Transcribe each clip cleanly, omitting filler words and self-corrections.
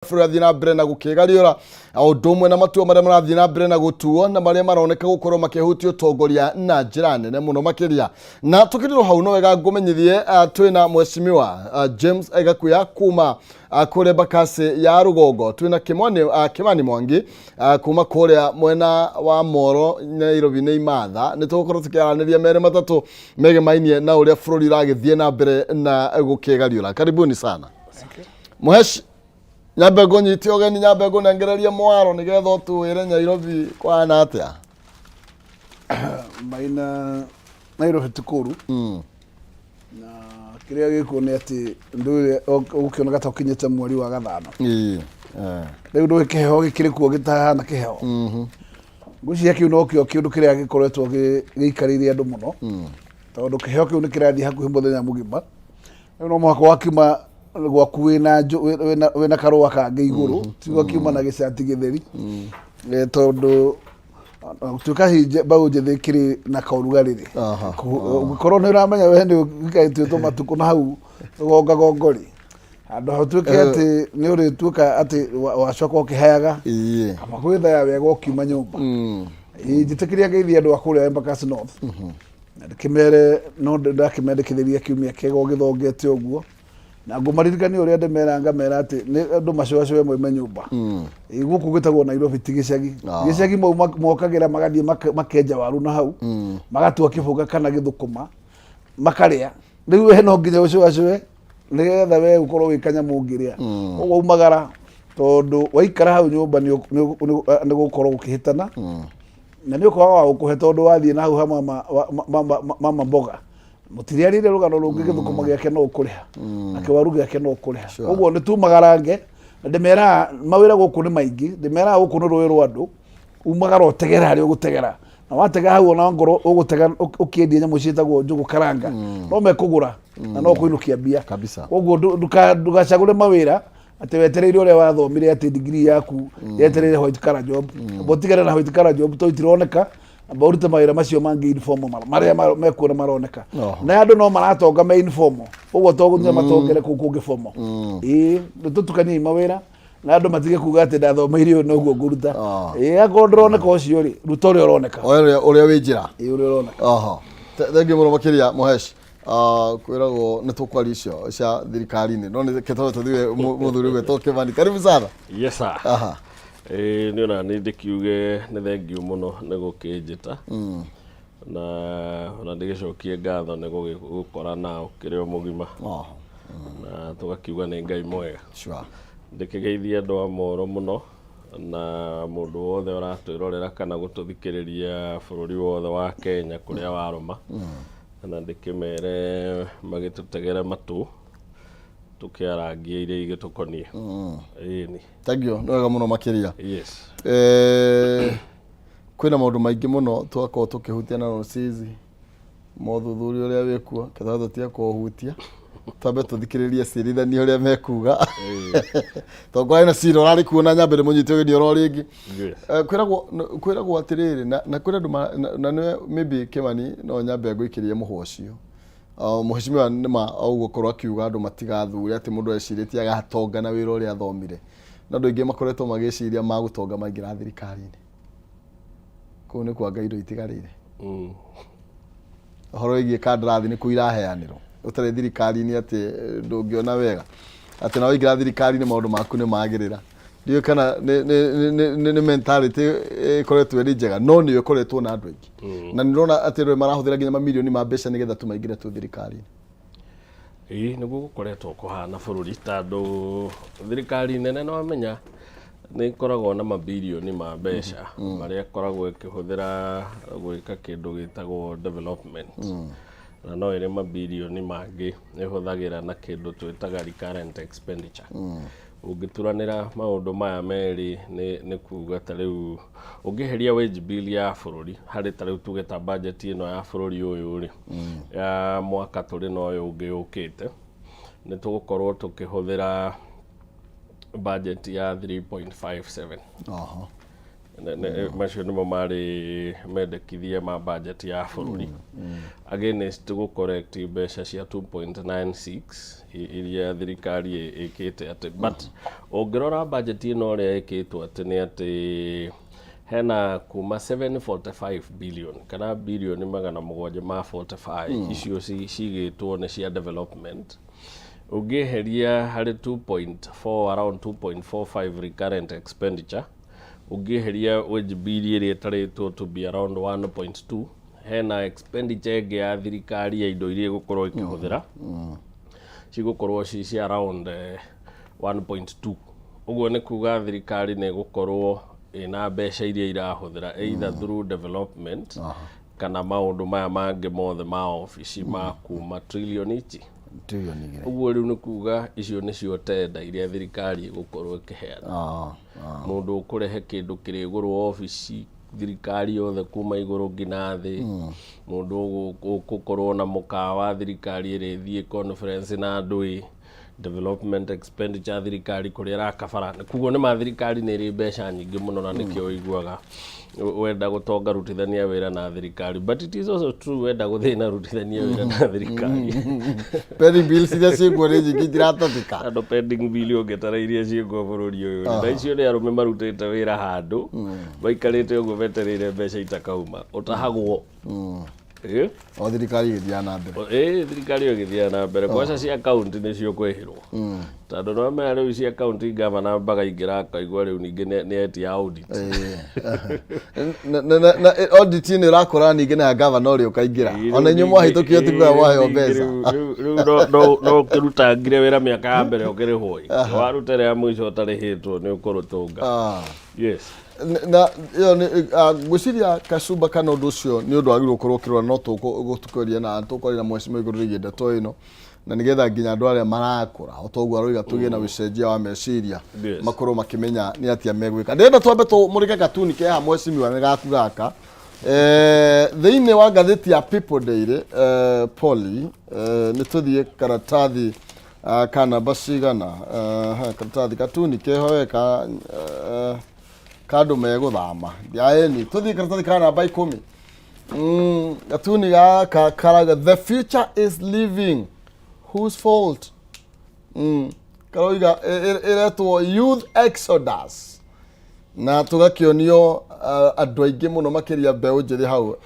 Bũrũri ũrathiĩ na mbere na gũkĩgariũra, o ũndũ ũmwe na matua marĩa marathiĩ na mbere na gũtuo na marĩa maroneka gũkorwo makĩhutia ũtongoria na njĩra nene mũno makĩria. Na tũkĩrĩrwo hau, no wega ngũmenyithie twĩna Mheshimiwa James Gakuya kuma kũrĩa Embakasi ya Rũgongo, twĩna Kimani Mwangi kuma kũrĩa mwena wa Moro, Nairobi nĩ Imatha. Nĩ tũgũkorwo tũkĩaranĩria merĩ matatũ megemainie na ũrĩa bũrũri ũragĩthiĩ na mbere na gũkĩgariũra. Karibuni sana, Mũhesh. Nyambe ngũnyite ũgeni, nyambe ngũnengererie mwaro nĩgetha ũtwĩre Nairobi kwana atĩa. Maina Nairobi ti kũru, na kĩrĩa gĩkuo nĩ atĩ ndũire ũgũkĩoneka ta ũkinyĩte mweri wa gathano. Rĩu ndũĩ kĩheho gĩkĩrĩ kuo gĩtahana kĩheho. Ngwĩciria kĩu nokĩo kĩũndũ kĩrĩa gĩkoretwo gĩikarĩire andũ mũno, tondũ kĩheo kĩu nĩ kĩrathiĩ hakuhĩ mũthenya mũgima. Rĩu no mũhaka wakiuma gwaku wĩna wĩna karũa kangĩ igũrũ, tiguo kiuma na gĩcati gĩtheri. Tondũ gũtuĩka hihi mbaũ njĩthĩ ĩkĩrĩ na kaũrugarĩ rĩ, ũngĩkorwo nĩ ũramenya we nĩ ũgĩkaĩtuĩtwo matukũ na hau rũgongagongo rĩ, handũ ha ũtuĩke atĩ nĩ ũrĩtuĩka atĩ wacoka ũkĩhayaga, kaba gwĩthaya wega ũkiuma nyũmba. Ĩĩ, njĩtĩkĩria ngeithie andũ a kũrĩa Embakasi North na ndĩkĩmere no ndakĩmendekithĩria kiumia kĩega ũgĩthongete ũguo, na ngũmaririkania ũrĩa ndĩmera ngamera atĩ nĩ andũ macoacoe moime nyũmba. Ĩĩ, gũkũ gwĩtagwo Nairobi ti gĩcagi. Gĩcagi mau mokagĩra magathiĩ makenja waru na hau, magatua kĩbũga kana gĩthũkũma makarĩa. Rĩu we no nginya ũcoacoe nĩgetha we ũkorwo wĩ kanyamũ ũngĩrĩa. Ũguo umagara, tondũ waikara hau nyũmba nĩ gũkorwo gũkĩhĩtana na nĩ ũkwaga wa gũkũhe, tondũ wathiĩ na hau ha mama mama mboga mũtiriarĩire rũgano rũngĩ, gĩthũkũma gĩake no ũkũrĩha na kĩwaru gĩake no ũkũrĩha. Ũguo nĩ tumagarange na ndĩmeraga mawĩra gũkũ nĩ maingĩ, ndĩmeraga gũkũ nĩ rũĩ rwa andũ. Umagara ũtegere harĩa ũgũtegera, na watega hau ona ngorwo ũgũtega ũkĩendia nyamũ ciĩtagwo njũgũ karanga, no mekũgũra na no kũinũkia mbia. Koguo ndũgacagũre mawĩra atĩ wetereire ũrĩa wathomire, atĩ degree yaku yetereire white collar job. Amba ũtigane na white collar job tondũ itironeka, amba ũrute mawĩra macio mangĩ informal marĩa mekuona maroneka. Na andũ no maratonga me informal, ũguo to gũthiĩ matongere kũu kũngĩ formal. Ĩĩ, tũtukanie mawĩra na andũ matige kuga atĩ ndathomeire ũyũ noguo ngũruta. Ĩĩ, akorwo ndũroneka ũcio rĩ, ruta ũrĩa ũroneka. Ũrĩa wĩ njĩra. Ĩĩ, ũrĩa ũroneka. Oho, thengiũ mũno makĩria, Mũhesh. Kwĩragwo nĩ tũkwaria icio cia thirikari-inĩ, no nĩ kĩtoe tũthiĩ mũthuri ũgwĩtwo Kĩmani. Karibu sana. Yes sir. Ĩĩ, nĩ ona nĩ ndĩkiuge nĩ thengiũ mũno nĩ gũkĩnjĩta, na ona ndĩgĩcokie ngatho nĩ gũgĩkora na ũkĩrĩ o mũgima, na tũgakiuga nĩ Ngai mwega. Ndĩkĩgeithie andũ a Moro mũno na mũndũ wothe ũratwĩrorera kana gũtũthikĩrĩria bũrũri wothe wa Kenya kũrĩa warũma, na ndĩkĩmere magĩtũtegere matũ tũkĩarangie iria igĩtũkoniĩ. Ĩni. Thengiũ, nĩ wega mũno makĩria. Kwĩna maũndũ maingĩ mũno twakorwo tũkĩhutia na Rusizi, mothuthuria ũrĩa wĩkuo ketha tũtige kũũhutia, twambe tũthikĩrĩrie cirithania ũrĩa mekuga, tondũ kwarĩ na cira ũrarĩ kuo, na nyambe ndĩmũnyite ũgeni oro rĩngĩ. Kwĩragwo atĩrĩrĩ, na kwĩna andũ na nĩwe maybe Kĩmani, no nyambe ngũikĩrie mũhwa ũcio. Mheshimiwa nĩma ũguo korwo akiuga andũ matigathure atĩ mũndũ ecirĩtie agatonga na wĩra ũrĩa athomire, no andũ aingĩ makoretwo magĩciria magũtonga maingĩra thirikari-inĩ, kũu nĩ kwa Ngai indo itigarĩire. Ũhoro wĩgiĩ kandarathi nĩ kũ iraheanĩrwo ũtarĩ thirikari-inĩ, atĩ ndũngĩona wega atĩ na waingĩra thirikari-inĩ maũndũ maku nĩ magĩrĩra. Ndiũĩ kana nĩ mentality ĩkoretwo ĩrĩ njega, no nĩyo ĩkoretwo na andũ aingĩ, na nĩ ndĩrona atĩ andũ marahũthĩra nginya mamirioni ma mbeca nĩgetha tu maingĩre tu thirikari-inĩ. Ĩĩ, nĩguo gũkoretwo kũhana bũrũri, tondũ thirikari nene nĩ wamenya nĩ ĩkoragwo na mabirioni ma mbeca marĩa ĩkoragwo ĩkĩhũthĩra gwĩka kĩndũ gĩtagwo development, na no ĩrĩ mabirioni mangĩ ĩhũthagĩra na kĩndũ twĩtaga recurrent expenditure. Ũngĩturanĩra maũndũ maya merĩ, nĩ kuga ta rĩu ũngĩeheria wage bill ya bũrũri harĩ ta rĩu tuge ta budget ĩno ya bũrũri ũyũ rĩ, ya mwaka tũrĩ na ũyũ ũngĩ ũkĩte, nĩ tũgũkorwo tũkĩhũthĩra budget ya 3.57. Macio nĩmo marĩ mendekithia ma budget ya bũrũri against gũ correct mbeca cia 2.96 iria thirikari ĩkĩte atĩ. But ũngĩrora budget ĩno ũrĩa ĩkĩtwo atĩ nĩ atĩ hena kuma 745 billion kana bilioni 745 icio cigĩtwo nĩ cia development. Ũngĩeheria harĩ 2.4, around 2.45 recurrent expenditure, ũngĩeheria wage bill ĩrĩa ĩtarĩtwo to be around 1.2, hena expenditure ĩngĩ ya thirikari ya indo iria ĩgũkorwo ĩkĩhũthĩra cigũkorwo ci cia around 1.2. Ũguo nĩ kuga thirikari nĩ ĩgũkorwo ĩna mbeca iria irahũthĩra either through development kana maũndũ maya mangĩ mothe ma obici ma kuma trillion ici. Trillion 2. Ũguo rĩu nĩ kuga icio nĩcio tenda iria thirikari ĩgũkorwo ĩkĩheana. Mũndũ ũkũrehe kĩndũ kĩrĩgũrwo obici thirikari yothe kuma igũrũ nginya thĩ, mũndũ ũgũkorwo na mũkawa thirikari ĩrĩthiĩ conference na andũ ĩ development expenditure thirikari kũrĩa ĩrakabara. Koguo nĩ ma thirikari nĩ ĩrĩ mbeca nyingĩ mũno, na nĩkĩo ũiguaga wenda gũtonga rutithania wĩra na thirikari, but it is also true wenda gũthĩna rutithania wĩra na thirikari. Pending bills iria ciĩkuo nĩ nyingĩ, itiratũthika. Andũ pending bill ũngĩtara iria ciĩkuo bũrũri ũyũ, na icio nĩ arũme marutĩte wĩra handũ maikarĩte ũguo metereire mbeca itakauma ũtahagwo. O thirikari ĩgĩthiaga na mbere. Ĩ, thirikari ĩyo ĩgĩthiaga na mbere, kwaca cia kaunti nĩcio kwĩhĩrwo, tondũ no menya rĩu cia kaunti gavana mbaga ingĩra akaigua rĩu ningĩ nĩ etia audit. Na audit nĩ ũrakora ningĩ na gavana ũrĩa ũkaingĩra ona inyuĩ mwahĩtũkio tikuga mwaheo mbeca. Rĩu no ũkĩrutangire wĩra mĩaka ya mbere ũkĩrĩhwo, ĩ waruta ĩrĩa ya mũico ũtarĩhĩtwo nĩ ũkũrũtũnga. Yes. Na ĩyo nĩ ngwĩciria kacumba kana ũndũ ũcio nĩ ũndũ wagĩrĩirwo gũkorwo ũkĩrora, no tũgũtũkĩria na tũkwaria na mheshimiwa igũrũ rĩgiĩ ndeto ĩno, na nĩgetha nginya andũ arĩa marakũra o ta ũguo aroiga tũgĩe na ũcenjia wa meciria, makorwo makĩmenya nĩ atĩa megwĩka. Ndĩrenda twambe tũmũrĩke katuni ke haha, mheshimiwa, nĩ gaku gaka. Thĩinĩ wa ngathĩti ya People Daily, Polly, nĩ tũthiĩ karatathi ka namba cigana? Karatathi katuni keho we ka andũ megũthama ĩni, tũthiĩ karatathi ka namba 10. Gatuni gaka karauga, "The future is living, whose fault?" Karoiga ĩretwo "Youth Exodus", na tũgakĩonio andũ aingĩ mũno makĩria mbeũ njĩthĩ hau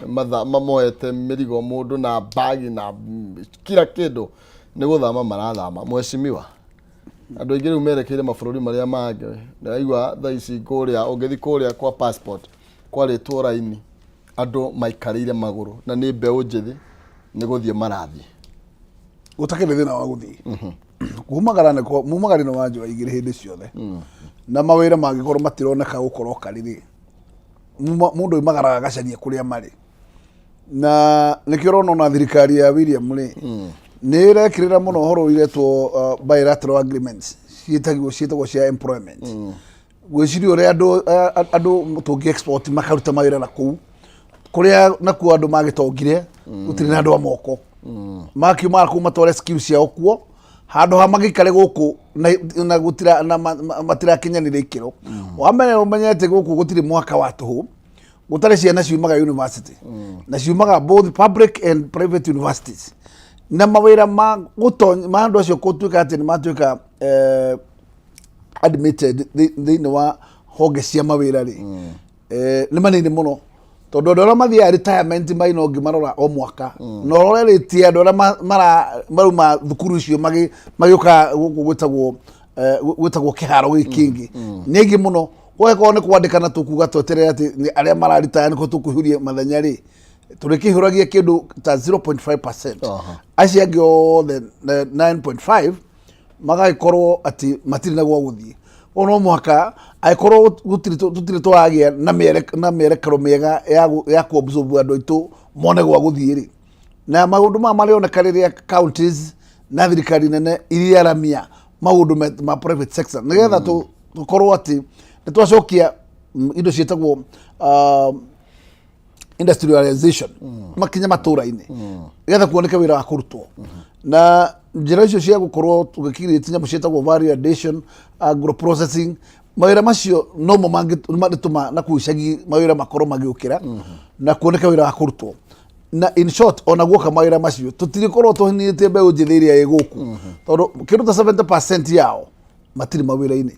mamoete mĩrigo, mũndũ na bagi na kila kĩndũ, nĩ gũthama marathama. Mheshimiwa, andũ aingĩ rĩu merekeire mabũrũri marĩa mangĩ. Ndĩraigua thaa ici kũrĩa ũngĩthiĩ kũrĩa kwa passport kwarĩtwo raini, andũ maikarĩire magũrũ, na nĩ mbeũ njĩthĩ nĩ gũthiĩ marathiĩ. Gũtakĩrĩ thĩna wa gũthiĩ kumagara nĩ mumagari nĩ wa njũa igĩrĩ hĩndĩ ciothe, na mawĩra mangĩkorwo matironeka gũkorwo karĩ rĩ, mũndũ oimagaraga agacaria kũrĩa marĩ, na nĩkĩo ũrona ona thirikari ya William rĩ nĩ ĩrekĩrĩra mũno ũhoro ũiretwo bilateral agreements ciĩtagwo cia employment, gwĩciria ũrĩa andũ tũngĩ export makaruta mawĩra na kũu kũrĩa nakuo andũ magĩtongire gũtirĩ na andũ a moko makiuma kũu matware skills ciao kuo handũ ha magĩikare gũkũ na gũtira na matirakinyanĩria ikĩro. Wa mbere ũmenye atĩ gũkũ gũtirĩ mwaka wa tũhũ gũtarĩ ciana ciumaga university na ciumaga both public and private universities, na mawĩra ma gũtonya ma andũ acio gũtuĩka atĩ nĩ matuĩka admitted thĩinĩ wa honge cia mawĩra rĩ, nĩ manini mũno, tondũ andũ arĩa mathiaga retirement maina ũngĩmarora o mwaka na ũrore rĩti ya andũ arĩa marauma thukuru icio magĩũka gũkũ gwĩtagwo kĩharo gĩkĩ kĩngĩ nĩ aingĩ mũno. Gwagĩkorwo nĩ kwandĩkana tũkuga tweterere atĩ nĩ arĩa mararitaya nĩko tũkũihũria mathenya rĩ, tũrĩkĩihũragia kĩndũ ta 0.5%. Acio angĩ othe 9.5 magagĩkorwo atĩ matirĩ na gwa gũthiĩ. Koguo no mũhaka angĩkorwo gũtirĩ tũtirĩ tũragĩa na mĩerekero mĩega ya kũ absorb andũ aitũ mone gwa gũthiĩ rĩ, na maũndũ maya marĩoneka rĩrĩa counties na thirikari nene iriaramia maũndũ ma private sector nĩgetha tũkorwo atĩ nĩ twacokia indo ciĩtagwo industrialization makinya matũra-inĩ nĩgetha kuoneke wĩra wa kũrutwo, na njĩra icio cia gũkorwo tũgĩkirĩti nyamũ ciĩtagwo value addition, agro processing. Mawĩra macio nomo mangĩtũma na kũu icagi mawĩra makorwo magĩũkĩra na kuoneka wĩra wa kũrutwo. Na in short, ona guoka mawĩra macio, tũtirĩkorwo tũninĩtie mbeũ njĩthĩ ĩrĩa ĩ gũkũ, tondũ kĩndũ ta 70% yao matirĩ mawĩra-inĩ.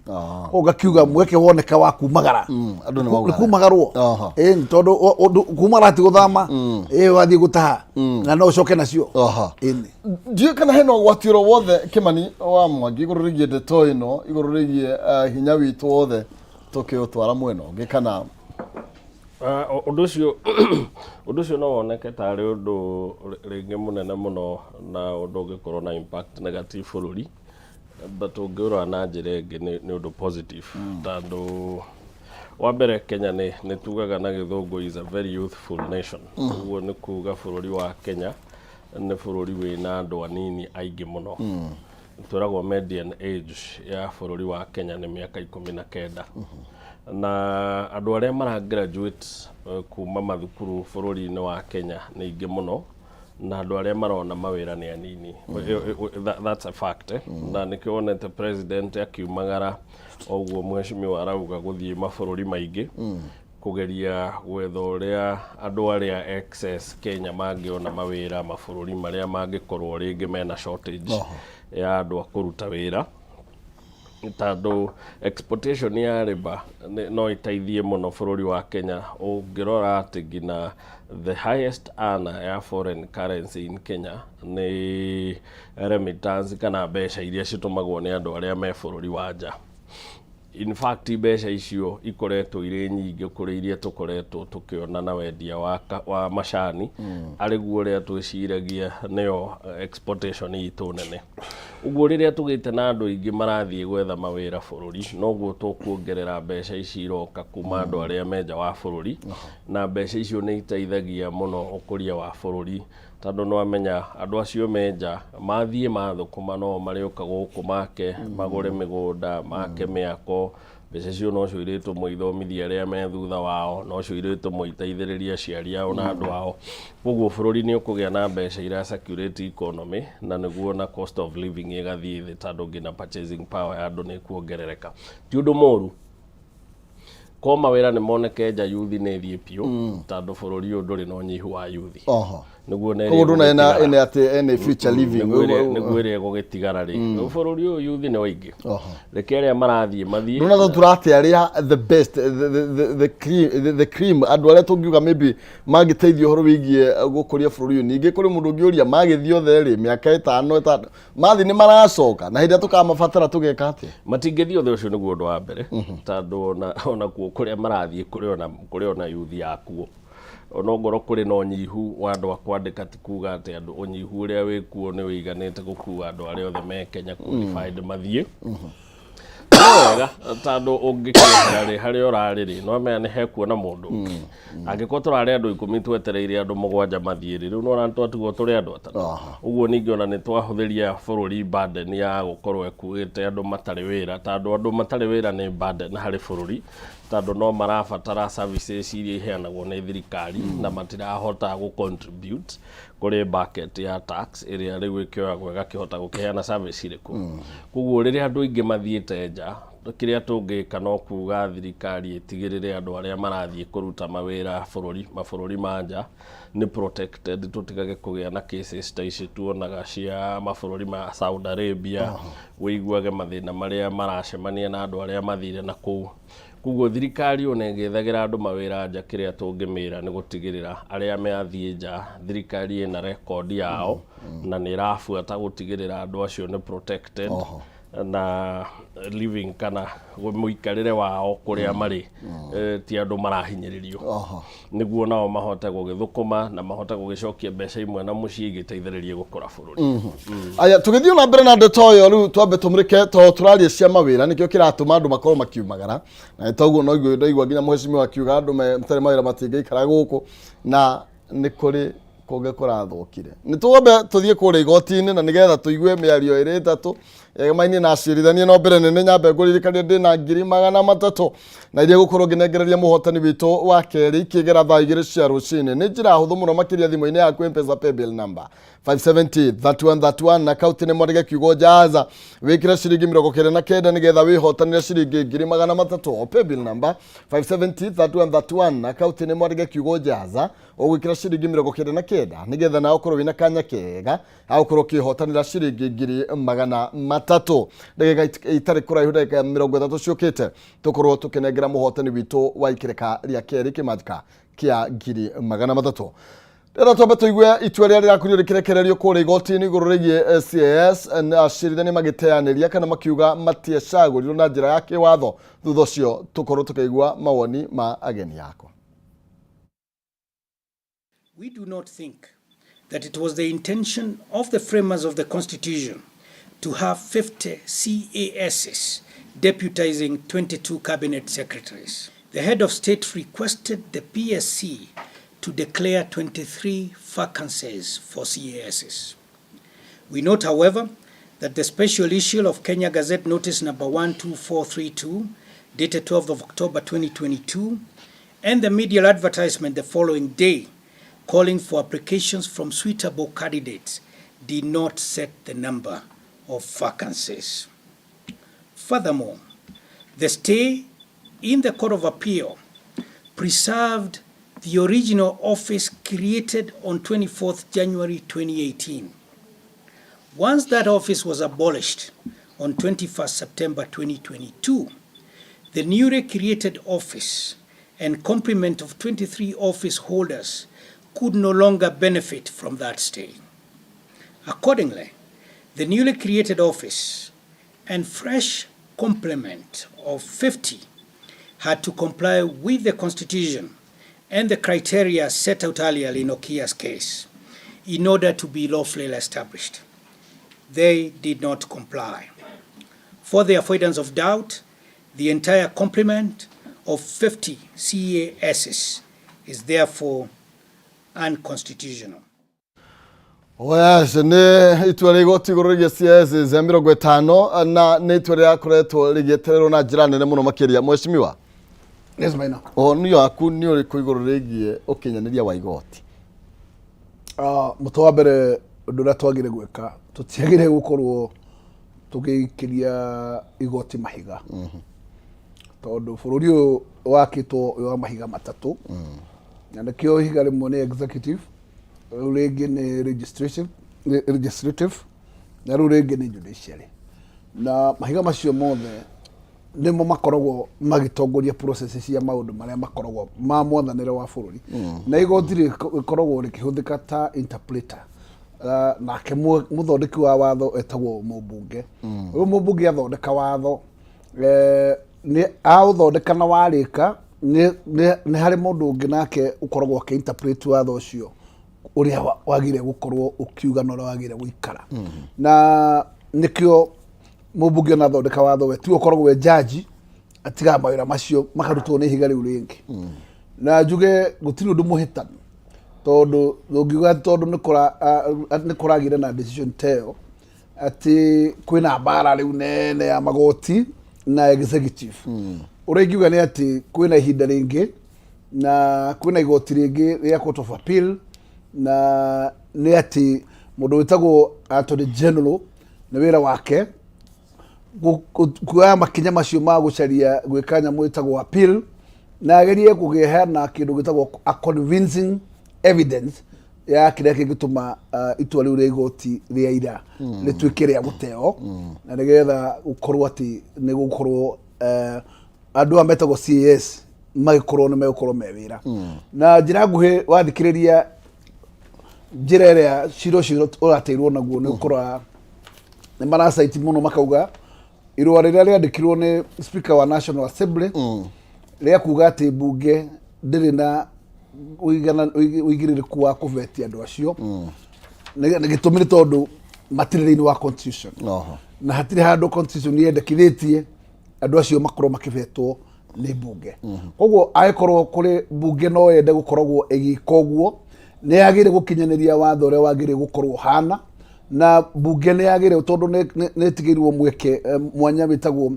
Koguo ngakiuga mweke woneka wa kumagara, andũ nĩ maugara. nĩ kumagarwo. Ĩni, tondũ kumagara ti gũthama, ĩ wathiĩ gũtaha na no ũcoke nacio. Ĩni. Ndiũĩ kana hena ũgwati oro wothe, Kĩmani wa Mwangi, igũrũ rĩgiĩ ndeto ĩno, igũrũ rĩgiĩ hinya witũ wothe tũkĩũtwara mwena ũngĩ kana? Ũndũ ũcio no woneke tarĩ ũndũ rĩngĩ mũnene mũno na ũndũ ũngĩkorwo na impact negative bũrũri, but ũngĩũrora na njĩra ĩngĩ nĩ ũndũ positive, tondũ wa mbere Kenya nĩ tugaga na Gĩthũngũ is a very youthful nation. Ũguo nĩ kuga bũrũri wa Kenya nĩ bũrũri wĩna andũ anini aingĩ mũno. Twĩragwo median age ya bũrũri wa Kenya nĩ mĩaka 19, na andũ arĩa mara graduate kuma mathukuru bũrũri-inĩ wa Kenya nĩ aingĩ mũno na andũ arĩa marona mawĩra nĩ anini. That's a fact, eh? Na nĩkĩo wonete president akiumagara ũguo mheshimiwa arauga gũthiĩ mabũrũri maingĩ kũgeria gwetha ũrĩa andũ arĩa excess Kenya mangĩona mawĩra mabũrũri marĩa mangĩkorwo rĩngĩ mena shortage ya andũ a kũruta wĩra, tondũ exportation ya labour no ĩteithie mũno bũrũri wa Kenya. Ũngĩrora atĩ nginya the highest earner ya foreign currency in Kenya nĩ remittance kana mbeca iria citũmagwo nĩ andũ arĩa me bũrũri wa nja. In fact, mbeca icio ikoretwo irĩ nyingĩ kũrĩ iria tũkoretwo tũkĩona na wendia wa macani, arĩ guo ũrĩa twĩciragia nĩyo exportation itũ nene. Ũguo rĩrĩa tũgĩte na andũ aingĩ marathiĩ gwetha mawĩra bũrũri, noguo tũkuongerera mbeca ici iroka kuma andũ arĩa me nja wa bũrũri, na mbeca icio nĩ iteithagia mũno ũkũria wa bũrũri, tondũ nĩwamenya andũ acio me nja mathiĩ mathũkũma no marĩũka gũkũ make magũre mĩgũnda, make mĩako. Mbeca icio nocio irĩtũmwo ithomithie arĩa me thutha wao, nocio irĩtũmwo iteithĩrĩrie aciari ao na andũ ao. Koguo bũrũri nĩ ũkũgĩa na mbeca ira circulate economy, na nĩguo na cost of living ĩgathiĩ thĩ, tondũ nginya purchasing power ya andũ nĩ ĩkuongerereka. Ti ũndũ mũru ko mawĩra nĩ moneke nja, yuthi nĩ ĩthiĩ biũ, tondũ bũrũri ũyũ ndũrĩ na ũnyihu wa yuthi. Nĩguo na ĩrĩa Koguo ndona ena ĩgũgĩtigara. Ena atĩ ena future living. Nĩguo ĩrĩa ĩgũgĩtigara rĩ, bũrũri ũyũ yuthi nĩ waingĩ. Reke arĩa marathiĩ mathiĩ. Ndona ta tũrate arĩa the best, the cream, andũ arĩa tũngiuga maybe mangĩteithia ũhoro wĩgiĩ gũkũria bũrũri ũyũ. Ningĩ kũrĩ mũndũ ũngĩũria, magĩthiĩ othe rĩ, mĩaka 5 6 mathiĩ nĩ maracoka, na hĩndĩ ĩrĩa tũkamabatara tũgeka atĩa? Matingĩthiĩ othe, ũcio nĩguo ũndũ wa mbere, tondũ ona kuo kũrĩa marathiĩ kũrĩ ona yuthi yakuo. Ona ongorwo kũrĩ na ũnyihu wa andũ a kwandĩka, ti kuga atĩ andũ ũnyihu ũrĩa wĩkuo nĩ ũiganĩte gũkua andũ arĩa othe me Kenya qualified mathiĩ. No wega, tondũ ũngĩkĩehera rĩ, harĩa ũrarĩ rĩ, no menya nĩ hekuona mũndũ ũngĩ. Angĩkorwo tũrarĩ andũ 10 twetereire andũ mũgwanja mathiĩ rĩ, rĩu nĩwona nĩtwatigwo tũrĩ andũ 3. Ũguo ningĩ ona nĩ twahũthĩria bũrũri burden ya gũkorwo ĩkuĩte andũ matarĩ wĩra, tondũ andũ matarĩ wĩra nĩ burden harĩ bũrũri, tondũ no marabatara services iria iheanagwo nĩ thirikari na matirahota gũ contribute kũrĩ bucket ya tax ĩrĩa rĩu ĩkĩoyagwo ĩgakĩhota gũkĩheana service irĩkũ. Koguo rĩrĩa andũ aingĩ mathiĩte nja, kĩrĩa tũngĩka no kuga thirikari ĩtigĩrĩre andũ arĩa marathiĩ kũruta mawĩra bũrũri mabũrũri ma nja nĩ protected, tũtigage kũgĩa na cases ta ici tuonaga cia mabũrũri ma Saudi Arabia, wĩiguage mathĩna marĩa maracemania na andũ arĩa mathire na kũu. Koguo thirikari ona ĩgĩethagĩra andũ mawĩra nja, kĩrĩa tũngĩmĩra nĩ gũtigĩrĩra arĩa mathiĩ nja, thirikari ĩna record yao na nĩ ĩrabuata gũtigĩrĩra andũ acio nĩ protected na living kana mũikarĩre wao kũrĩa marĩ, ti andũ marahinyĩrĩrio, nĩguo nao mahote gũgĩthũkũma na mahote gũgĩcokia mbeca imwe na mũciĩ igĩteithĩrĩrie gũkũra bũrũri. Aya, tũgĩthiĩ na mbere na ndeto ĩyo, rĩu twambe tũmũrĩke tondũ tũraria cia mawĩra, nĩkĩo kĩratũma andũ makorwo makiumagara, na nĩ toguo no ndaigua nginya mheshimiwa akiuga andũ matarĩ mawĩra matingĩikara gũkũ, na nĩ kũrĩ Kũngĩ kũrathũkire. Nĩ twambe tũthiĩ kũrĩa igoti-inĩ na nĩgetha tũigue mĩario ĩrĩ ĩtatũ ĩgemainie na acirithania. No mbere nene nyambe ngũririkanie ndĩna 300,000 na iria gũkorwo ngĩnengereria mũhotani witũ wa kerĩ ikĩgera thaa 2 cia rũcinĩ. Nĩ njĩra hũthũ mũno makĩria thimũ-inĩ yaku M-Pesa paybill number 570 3131 na kaunti nĩ mwandĩke kiugo jaza wĩkĩre ciringi 99 nĩgetha wĩhotanĩre ciringi 300,000. O paybill number 570 3131 na kaunti nĩ mwandĩke kiugo jaza ũgwĩkĩra ciringi 99 nĩgetha nawe ũkorwo wĩna kanya kega ga gũkorwo ũkĩhotanĩra ciringi 300,000. Ndagĩka itarĩ kũraihu, ndagĩka 30 ciũkĩte, tũkorwo tũkĩnengera mũhotani witũ wa ikĩrĩka rĩa kerĩ kĩmanjĩka kĩa 300,000. Rĩrĩa twambe tũigue itua rĩrĩa rĩrakorirwo rĩkĩrekererio kũrĩa igoti-inĩ igũrũ rĩgiĩ CAS na acirithania magĩteanĩria kana makiuga matiacagũrirwo na njĩra ya kĩwatho. Thutha ũcio tũkorwo tũkĩigua mawoni ma ageni akwa. We do not think that it was the intention of the framers of the Constitution to have 50 CASs deputizing 22 cabinet secretaries. The head of state requested the PSC to declare 23 vacancies for CASs. We note, however, that the special issue of Kenya Gazette Notice number 12432, dated 12th of October 2022, and the media advertisement the following day, calling for applications from suitable candidates, did not set the number of vacancies. Furthermore, the stay in the Court of Appeal preserved the original office created on 24th January 2018. Once that office was abolished on 21st September 2022, the newly created office and complement of 23 office holders could no longer benefit from that stay. Accordingly, the newly created office and fresh complement of 50 had to comply with the Constitution and the criteria set out earlier in Okia's case in order to be lawfully established. They did not comply. For the avoidance of doubt, the entire complement of 50 CASs is therefore unconstitutional. Yes, nĩ itua rĩa igoti igũrũ rĩgiĩ CAS cia 50 na nĩ itua rĩrakoretwo rĩgĩetererwo na njĩra nene mũno makĩria. Mheshimiwa. Yes, Maina. Woni waku nĩ ũrĩkũ igũrũ rĩgiĩ ũkinyanĩria wa igoti? Mũtwe wa mbere, ũndũ ũrĩa twagĩrĩire gwĩka, tũtiagĩrĩire gũkorwo tũgĩikĩria igoti mahiga, tondũ bũrũri ũyũ wakĩtwo wĩ wa mahiga matatũ, na nĩkĩo ihiga rĩmwe nĩ executive, rĩu rĩngĩ nĩ legislative, na rĩu rĩngĩ nĩ judiciary. Na mahiga macio mothe nĩmo makoragwo magĩtongoria process cia maũndũ marĩa makoragwo ma mwathanĩre wa bũrũri, na igoti rĩkoragwo rĩkĩhũthĩka ta interpreter. Nake mũthondeki wa watho etagwo mũmbunge. Rĩu mũmbunge athondeka watho, nĩ aũthondeka na warĩka, nĩ harĩ mũndũ ũngĩ nake ũkoragwo akĩ-interpret watho ũcio ũrĩa wagĩrĩire gũkorwo ũkiuga na ũrĩa wagĩrĩire gũikara. Na nĩkĩo mũmbunge ona athondeka watho, we tiwe ũkoragwo we jaji, atigaga mawĩra macio makarutwo nĩ ihiga rĩu rĩngĩ. Na njuge gũtirĩ ũndũ mũhĩtanu, tondũ ndũngiuga atĩ tondũ nĩ kũragĩire na decision ta ĩyo atĩ kwĩna mbara rĩu nene ya magoti na executive. Ũrĩa ingiuga nĩ atĩ kwĩna ihinda rĩngĩ na kwĩna igoti rĩngĩ rĩa Court of Appeal, na nĩ atĩ mũndũ wĩtagwo Attorney General nĩ wĩra wake kuoya makinya macio ma gũcaria gwĩka nyamũ ĩtagwo appeal, na agerie kũheana kĩndũ gĩtagwo a convincing evidence ya kĩrĩa kĩngĩtũma itua rĩu rĩa igoti rĩa ira rĩtuĩke rĩa gũteo, na nĩgetha gũkorwo atĩ nĩ gũkorwo andũ aya metagwo CAS magĩkorwo nĩ megũkorwo me wĩra. Na njĩra nguhĩ, wathikĩrĩria njĩra ĩrĩa cira ũcio ũrateirwo naguo, nĩ ũkora nĩ maracaiti mũno, makauga irũa rĩrĩa rĩandĩkirwo nĩ Speaker wa National Assembly rĩa kuga atĩ mbunge ndĩrĩ na ũigĩrĩrĩku wa kũbetia andũ acio. Nĩ gĩtũmi nĩ tondũ matirĩ thĩinĩ wa constitution, na hatirĩ handũ constitution yendekithĩtie andũ acio makorwo makĩbetwo nĩ mbunge. Koguo angĩkorwo kũrĩ mbunge no yende gũkoragwo ĩgĩka ũguo, Nĩ yagĩrĩire gũkinyanĩria watho ũrĩa wagĩrĩire gũkorwo ũhana, na mbunge nĩ yagĩrĩire tondũ nĩ ĩtigĩirwo mweke mwanya wĩtagwo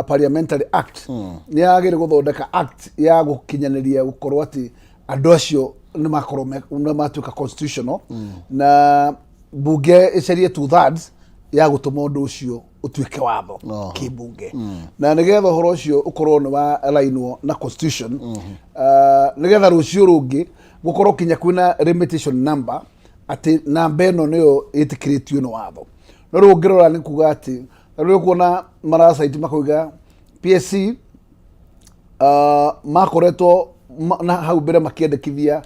Parliamentary Act, nĩ yagĩrĩire gũthondeka act ya gũkinyanĩria gũkorwo atĩ andũ acio nĩ makorwo nĩ matuĩka constitutional, na mbunge ĩcarie 2/3 ya gũtũma ũndũ ũcio ũtuĩke watho kĩmbunge, na nĩgetha ũhoro ũcio ũkorwo nĩ wa alainwo na constitution, nĩgetha rũciũ rũngĩ gũkorwo kinya kwĩna limitation number, atĩ namba ĩno nĩyo ĩtĩkĩrĩtio nĩ watho. No rĩu ũngĩrora nĩ kuga atĩ rĩu kuona maracaiti makoiga PSC makoretwo na hau mbere makĩendekithia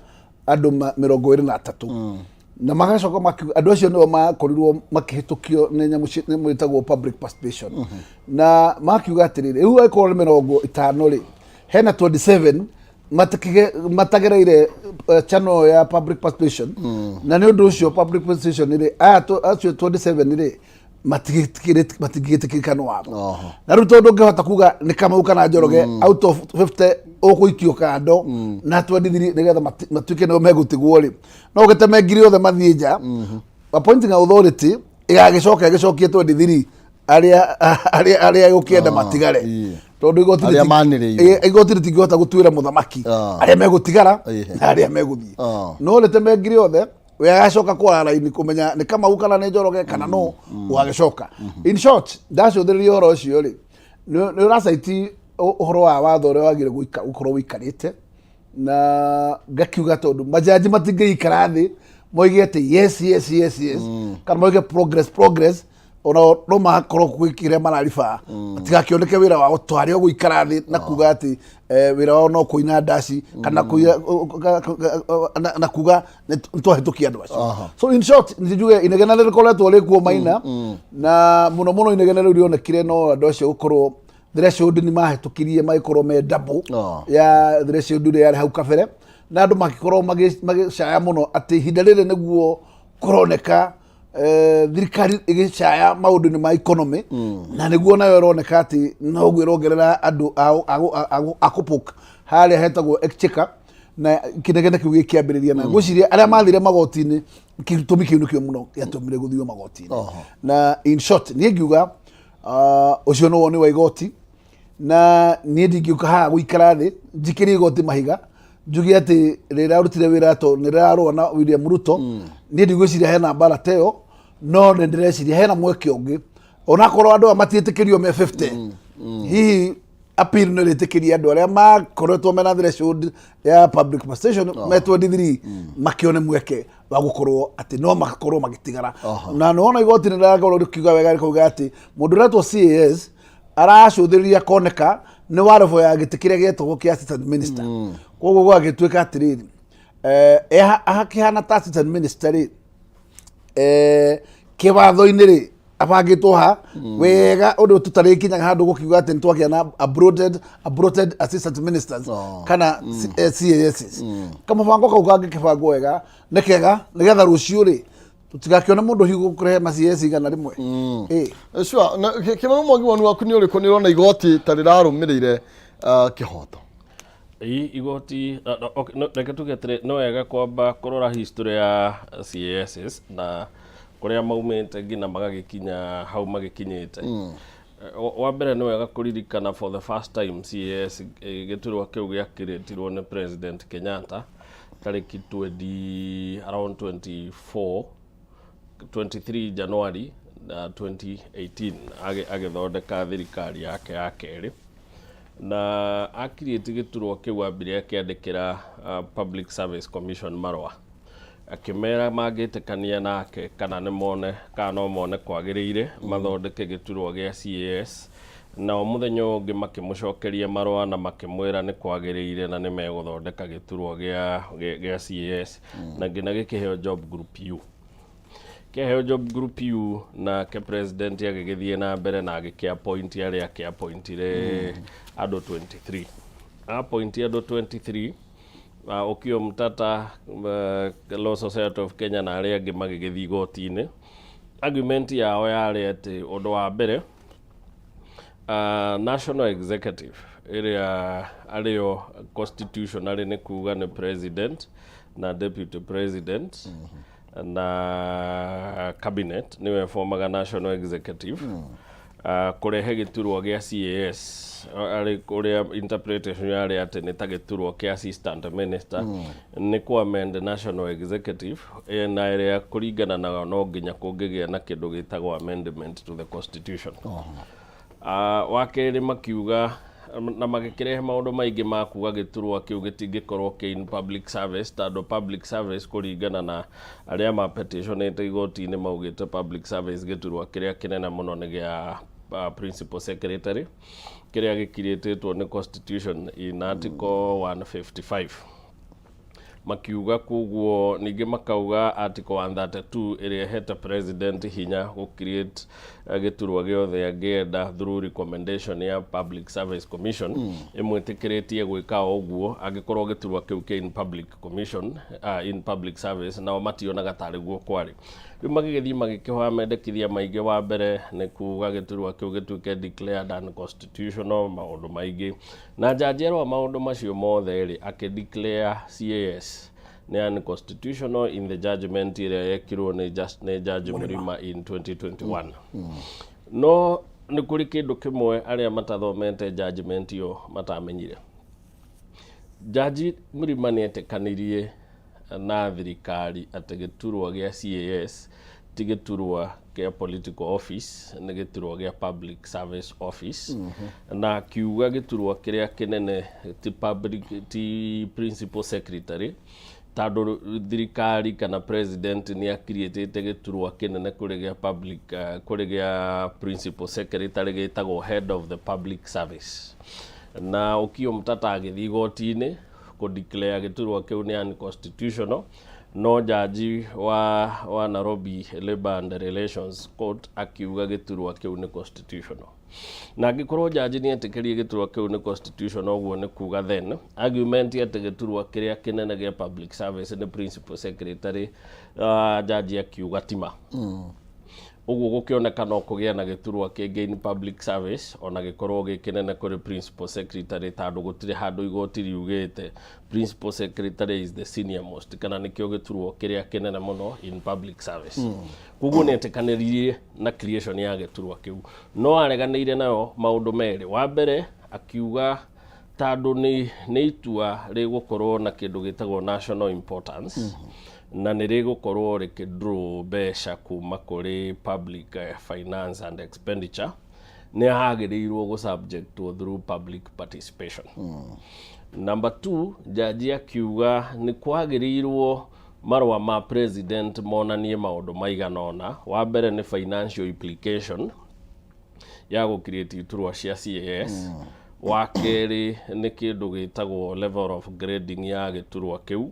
andũ 23, na magacoka makiuga andũ acio nĩo makorirwo makĩhĩtũkio nĩ nyamũ nyamũ ĩtagwo public participation, na makiuga atĩrĩrĩ, rĩu angĩkorwo nĩ 50 rĩ, hena 27 matagereire channel ya public participation, na nĩ ũndũ ũcio public participation rĩ, aya acio 27 rĩ matingĩtĩkĩrĩka nĩ watho. Na rĩu tondũ ũngĩhota kuga nĩ Kamau kana Njoroge out of 50 ũgũikio kando na 23 nĩgetha matuĩke nĩo megũtigwo rĩ, no ũgĩteme ngiri othe mathiĩ nja, appointing authority ĩgagĩcoka ĩgĩcokie 23 arĩa gũkĩenda matigare, tondũ igoti Arĩa manĩrĩirwo. Igoti rĩtingĩhota gũtuĩra mũthamaki arĩa megũtigara na arĩa megũthiĩ. No rĩteme ngiri othe, we agacoka kwara raini kũmenya nĩ Kamau kana nĩ Njoroge kana no ũgagĩcoka. In short, ndacũthĩrĩria ũhoro ũcio rĩ, nĩ ũracaiti ũhoro wa watho ũrĩa wagĩrĩire gũkorwo ũikarĩte, na ngakiuga tondũ majaji matingĩikara thĩ moige atĩ yes, kana moige progress progress, ona no makorwo gwĩ kĩrĩa mararibaa matigakĩoneke wĩra wao twarĩ o gũikara thĩ na kuga atĩ wĩra wao no kũina ndaci kana kũiga na kuga nĩ twahĩtũkia andũ acio. So in short, njuge inegene rĩkoretwo rĩkuo maina, na mũno mũno inegene rĩu rĩonekire no andũ acio gũkorwo threshold nĩ mahĩtũkirie magĩkorwo me double ya threshold ĩrĩa yarĩ hau kabere, na andũ magĩkorwo magĩcaya mũno atĩ ihinda rĩrĩ nĩguo kũroneka thirikari ĩgĩcaya maũndũ-inĩ ma economy, na nĩguo nayo ĩroneka atĩ noguo ĩrongerera andũ a kũpoke harĩa hetagwo exchequer, na kĩnegene kĩu gĩkĩambĩrĩria, na ngwĩciria arĩa mathire magoti-inĩ, gĩtũmi kĩu nĩkĩo mũno gĩatũmire gũthio magoti-inĩ. Na in short, niĩ ngiuga ũcio nĩ woni wa igoti, na niĩ ndingĩũka haha gũikara thĩ njikĩrie igoti mahiga njuge atĩ rĩrarutire wĩra to nĩ rĩrarũa na William Ruto. Niĩ ndigwĩciria hena mbara ta ĩyo, no nĩ ndĩreciria hena mweke ũngĩ, onakorwo andũ aya matiĩtĩkĩrio me 50, hihi appeal nĩ rĩtĩkĩria andũ arĩa makoretwo mena threshold ya public participation me 23 makĩone mweke wa gũkorwo atĩ no makorwo magĩtigara. Na nĩwona igoti nĩ rĩrakorwo rĩkiuga wega, rĩkauga atĩ mũndũ ũretwo CAS aracũthĩrĩria koneka nĩ wa level ya gĩtĩ kĩrĩa gĩetagwo kĩa assistant minister. Koguo gwagĩtuĩka atĩrĩrĩ, akĩhana ta assistant minister rĩ, kĩwatho-inĩ rĩ abangĩtwo ha wega ũndũ tũtarĩkinyaga handũ gũkiuga atĩ nĩtwagĩa na abroaded assistant ministers kana CASs. Kamũbango kau kangĩkĩbangwo wega nĩ kega, nĩgetha rũciũ rĩ tũtigakĩone mũndũ hihi gũkũrehe ma CAS 100. Sure. Na Kĩmani Mwangi, woni waku nĩ ũrĩkũ? Nĩ ũrona igoti ta rĩrarũmĩrĩire kĩhoto? Ĩ, igoti okay, no, reke tuge atĩrĩ, nĩ wega kwamba kũrora history ya CASs na kũrĩa maumĩte nginya magagĩkinya hau magĩkinyĩte. Wa mbere nĩ wega kũririkana for the first time CAS gĩturwa kĩu gĩakĩrĩtirwo nĩ President Kenyatta tarĩki 20 around 24 23 January 2018, agĩthondeka thirikari yake ya kerĩ, na akiriĩti gĩturwa kĩu ambire akĩandĩkĩra Public Service Commission marũa akĩmera mangĩtĩkania nake kana nĩ mone kana no mone kwagĩrĩire mathondeke gĩturwa gĩa CAS. Nao mũthenya ũngĩ makĩmũcokeria marũa na makĩmwĩra nĩ kwagĩrĩire na nĩ megũthondeka gĩturwa gĩa CAS, na nginya gĩkĩheo job group U, kĩheo job group U. Nake president agĩgĩthiĩ na mbere na agĩkĩ-appoint arĩa akĩ-appointire andũ 23, appoint andũ 23, Okiya Omtatah, Law Society of Kenya na arĩa angĩ magĩgĩthiĩ igoti-inĩ. Argument yao yarĩ atĩ ũndũ wa mbere, national executive ĩrĩa arĩo constitutionally nĩ kuga nĩ president Na deputy president na cabinet nĩwe formaga national executive. Kũrehe gĩturwa gĩa CAS arĩ kũrĩa interpretation yarĩ atĩ nĩ ta gĩturwa kĩa assistant minister nĩ kũ amend national executive na ĩrĩa kũringana nayo no nginya kũngĩgĩa na kĩndũ gĩtagwo amendment to the constitution. Wa kerĩ, makiuga na magĩkĩrehe maũndũ maingĩ ma kuga gĩturwa kĩu gĩtingĩkorwo kĩ in public service, tondũ public service, kũringana na arĩa ma petitionĩte igoti-inĩ, maugĩte public service gĩturwa kĩrĩa kĩnene mũno nĩ gĩa principal secretary, kĩrĩa gĩkirĩtĩtwo nĩ constitution in article 155. Makiuga koguo ningĩ makauga article 132 ĩrĩa ĩhete president hinya gũ create gĩturwa gĩothe angĩenda through recommendation ya Public Service Commission, ĩmwĩtĩkĩrĩtie gwĩka o ũguo angĩkorwo gĩturwa kĩu kĩ in public commission, in public service, nao mationaga tarĩ guo kwarĩ. Rĩu magĩgĩthiĩ magĩkĩhoya mendekithia maingĩ. Wa mbere nĩ kuga gĩturwa kĩu gĩtuĩke declared unconstitutional, maũndũ maingĩ. Na jaji arora maũndũ macio mothe rĩ, akĩ declare CAS nĩ unconstitutional in the judgment ĩrĩa yekirwo nĩ Judge Murima in 2021. No nĩ kũrĩ kĩndũ kĩmwe arĩa matathomete judgment ĩyo matamenyire. Jaji Murima nĩ etĩkanirie na thirikari atĩ gĩturwa gĩa CAS ti gĩturwa kĩa political office, nĩ gĩturwa gĩa public service office, na akiuga gĩturwa kĩrĩa kĩnene ti public, ti principal secretary, tondũ thirikari kana president nĩ akiriĩtĩte gĩturwa kĩnene kũrĩ gĩa public, kũrĩ gĩa principal secretary gĩtagwo head of the public service. Na Okiya Omtatah agĩthiĩ igoti-inĩ kũ declare gĩturwa kĩu nĩ unconstitutional, no jaji wa Nairobi Labour and Relations Court akiuga gĩturwa kĩu nĩ constitutional. Na angĩkorwo jaji nĩ etĩkĩrie gĩturwa kĩu nĩ constitutional, ũguo nĩ kuga then argument atĩ gĩturwa kĩrĩa kĩnene gĩa public service nĩ principal secretary, jaji akiuga tima. Ũguo gũkĩoneka no kũgĩa na gĩturwa kĩngĩ in public service ona gĩkorwo gĩ kĩnene kũrĩ principal secretary, tondũ gũtirĩ handũ igoti riugĩte principal secretary is the senior most kana nĩkĩo gĩturwa kĩrĩa kĩnene mũno in public service. Koguo nĩ etĩkanĩririe na creation ya gĩturwa kĩu, no areganĩire nayo maũndũ merĩ. Wa mbere akiuga tondũ nĩ itua rĩgũkorwo na kĩndũ gĩtagwo national importance na nĩ rĩgũkorwo rĩkĩ mbeca kuma kũrĩ public finance and expenditure, nĩ hagĩrĩirwo gũ subjectwo through public participation. Number two, jaji akiuga nĩ kwagĩrĩirwo marũa ma president monanie maũndũ maigana ũna. Wa mbere nĩ financial implication ya gũ create iturwa cia CAS. Wa kerĩ nĩ kĩndũ gĩtagwo level of grading ya gĩturwa kĩu,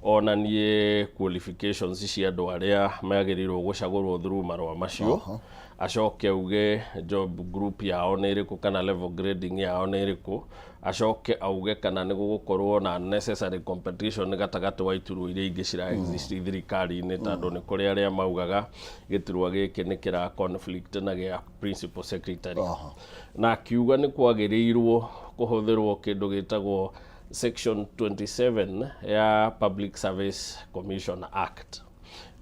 onanie qualifications cia andũ arĩa magĩrĩirwo gũcagũrwo through marũa macio, acoke auge job group yao nĩ ĩrĩkũ kana level grading yao nĩ ĩrĩkũ, acoke auge kana nĩ gũgũkorwo na necessary competition gatagatĩ wa iturwa iria ingĩ cira exist thirikari-inĩ, tondũ nĩ kũrĩ arĩa maugaga gĩturwa gĩkĩ nĩ kĩra conflict na gĩa principal secretary. Na akiuga nĩ kwagĩrĩirwo kũhũthĩrwo kĩndũ gĩtagwo section 27 ya Public Service Commission Act.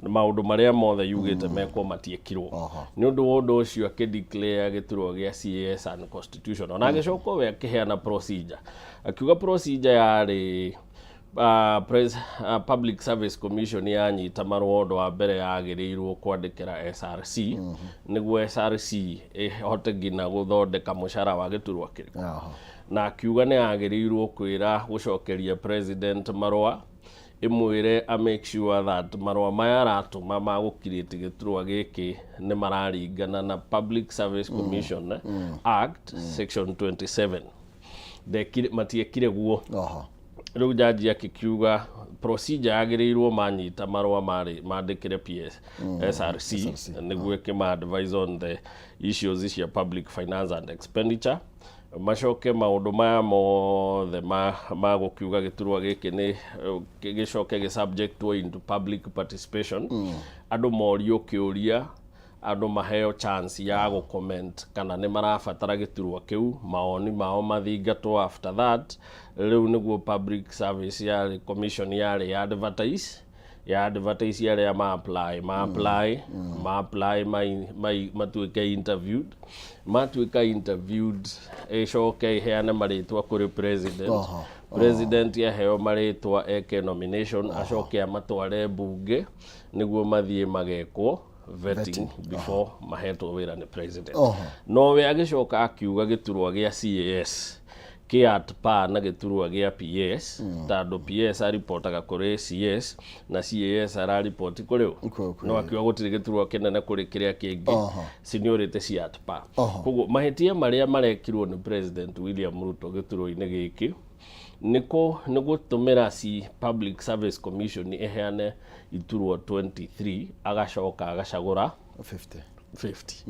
Maũndũ marĩa mothe yugĩte mekwo matiĩkirwo. Nĩ ũndũ wa ũndũ ũcio akĩ declare gĩturwa gĩa CAS unconstitutional, na agĩcoka we akĩheana procedure. Akiuga procedure yarĩ Public Service Commission yanyita marũa, ũndũ wa mbere yagĩrĩirwo kwandĩkĩra SRC nĩguo SRC ĩhote nginya gũthondeka mũcara wa gĩturwa kĩrĩkũ. Na akiuga nĩ yagĩrĩirwo kwĩra gũcokeria president marũa ĩmwĩre a make sure that marũa maya aratũma ma gũ create gĩturwa gĩkĩ nĩ mararingana na Public Service Commission Act section 27. Ndekire, matiekire guo. Rĩu jaji akĩkiuga procedure yagĩrĩirwo manyita marũa marĩ mandĩkĩre PS, SRC, nĩguo ĩkĩma advise on the issues cia public finance and expenditure, macoke maũndũ maya mothe ma gũkiuga gĩturwa gĩkĩ nĩ gĩcoke gĩ subjectwo into public participation, andũ morio kĩũria. Andũ maheo chance ya gũ comment kana nĩ marabatara gĩturwa kĩu, mawoni mao mathingatwo. After that, rĩu nĩguo Public Service yarĩ Commission yarĩ ya advertise, ya advertise arĩa ma apply, ma apply, ma apply matuĩke interviewed, matuĩka interviewed, ĩcoke ĩheane marĩtwa kũrĩ president. President aheo marĩtwa eke nomination, acoke amatware mbunge nĩguo mathiĩ magekwo vetting before mahetwo wĩra nĩ president. Nowe agĩcoka akiuga gĩturwa gĩa CAS kĩ at par na gĩturwa gĩa PS, tondũ PS aripotaga kũrĩ CS na CAS araripoti kũrĩ ũ? No akiuga gũtirĩ gĩturwa kĩnene kũrĩ kĩrĩa kĩngĩ, seniority ci at par. Koguo mahĩtia marĩa marekirwo nĩ President William Ruto gĩturwa-inĩ gĩkĩ nĩ gũtũmĩra ci Public Service Commission ĩheane iturwa 23, agacoka agacagũra 50. 50.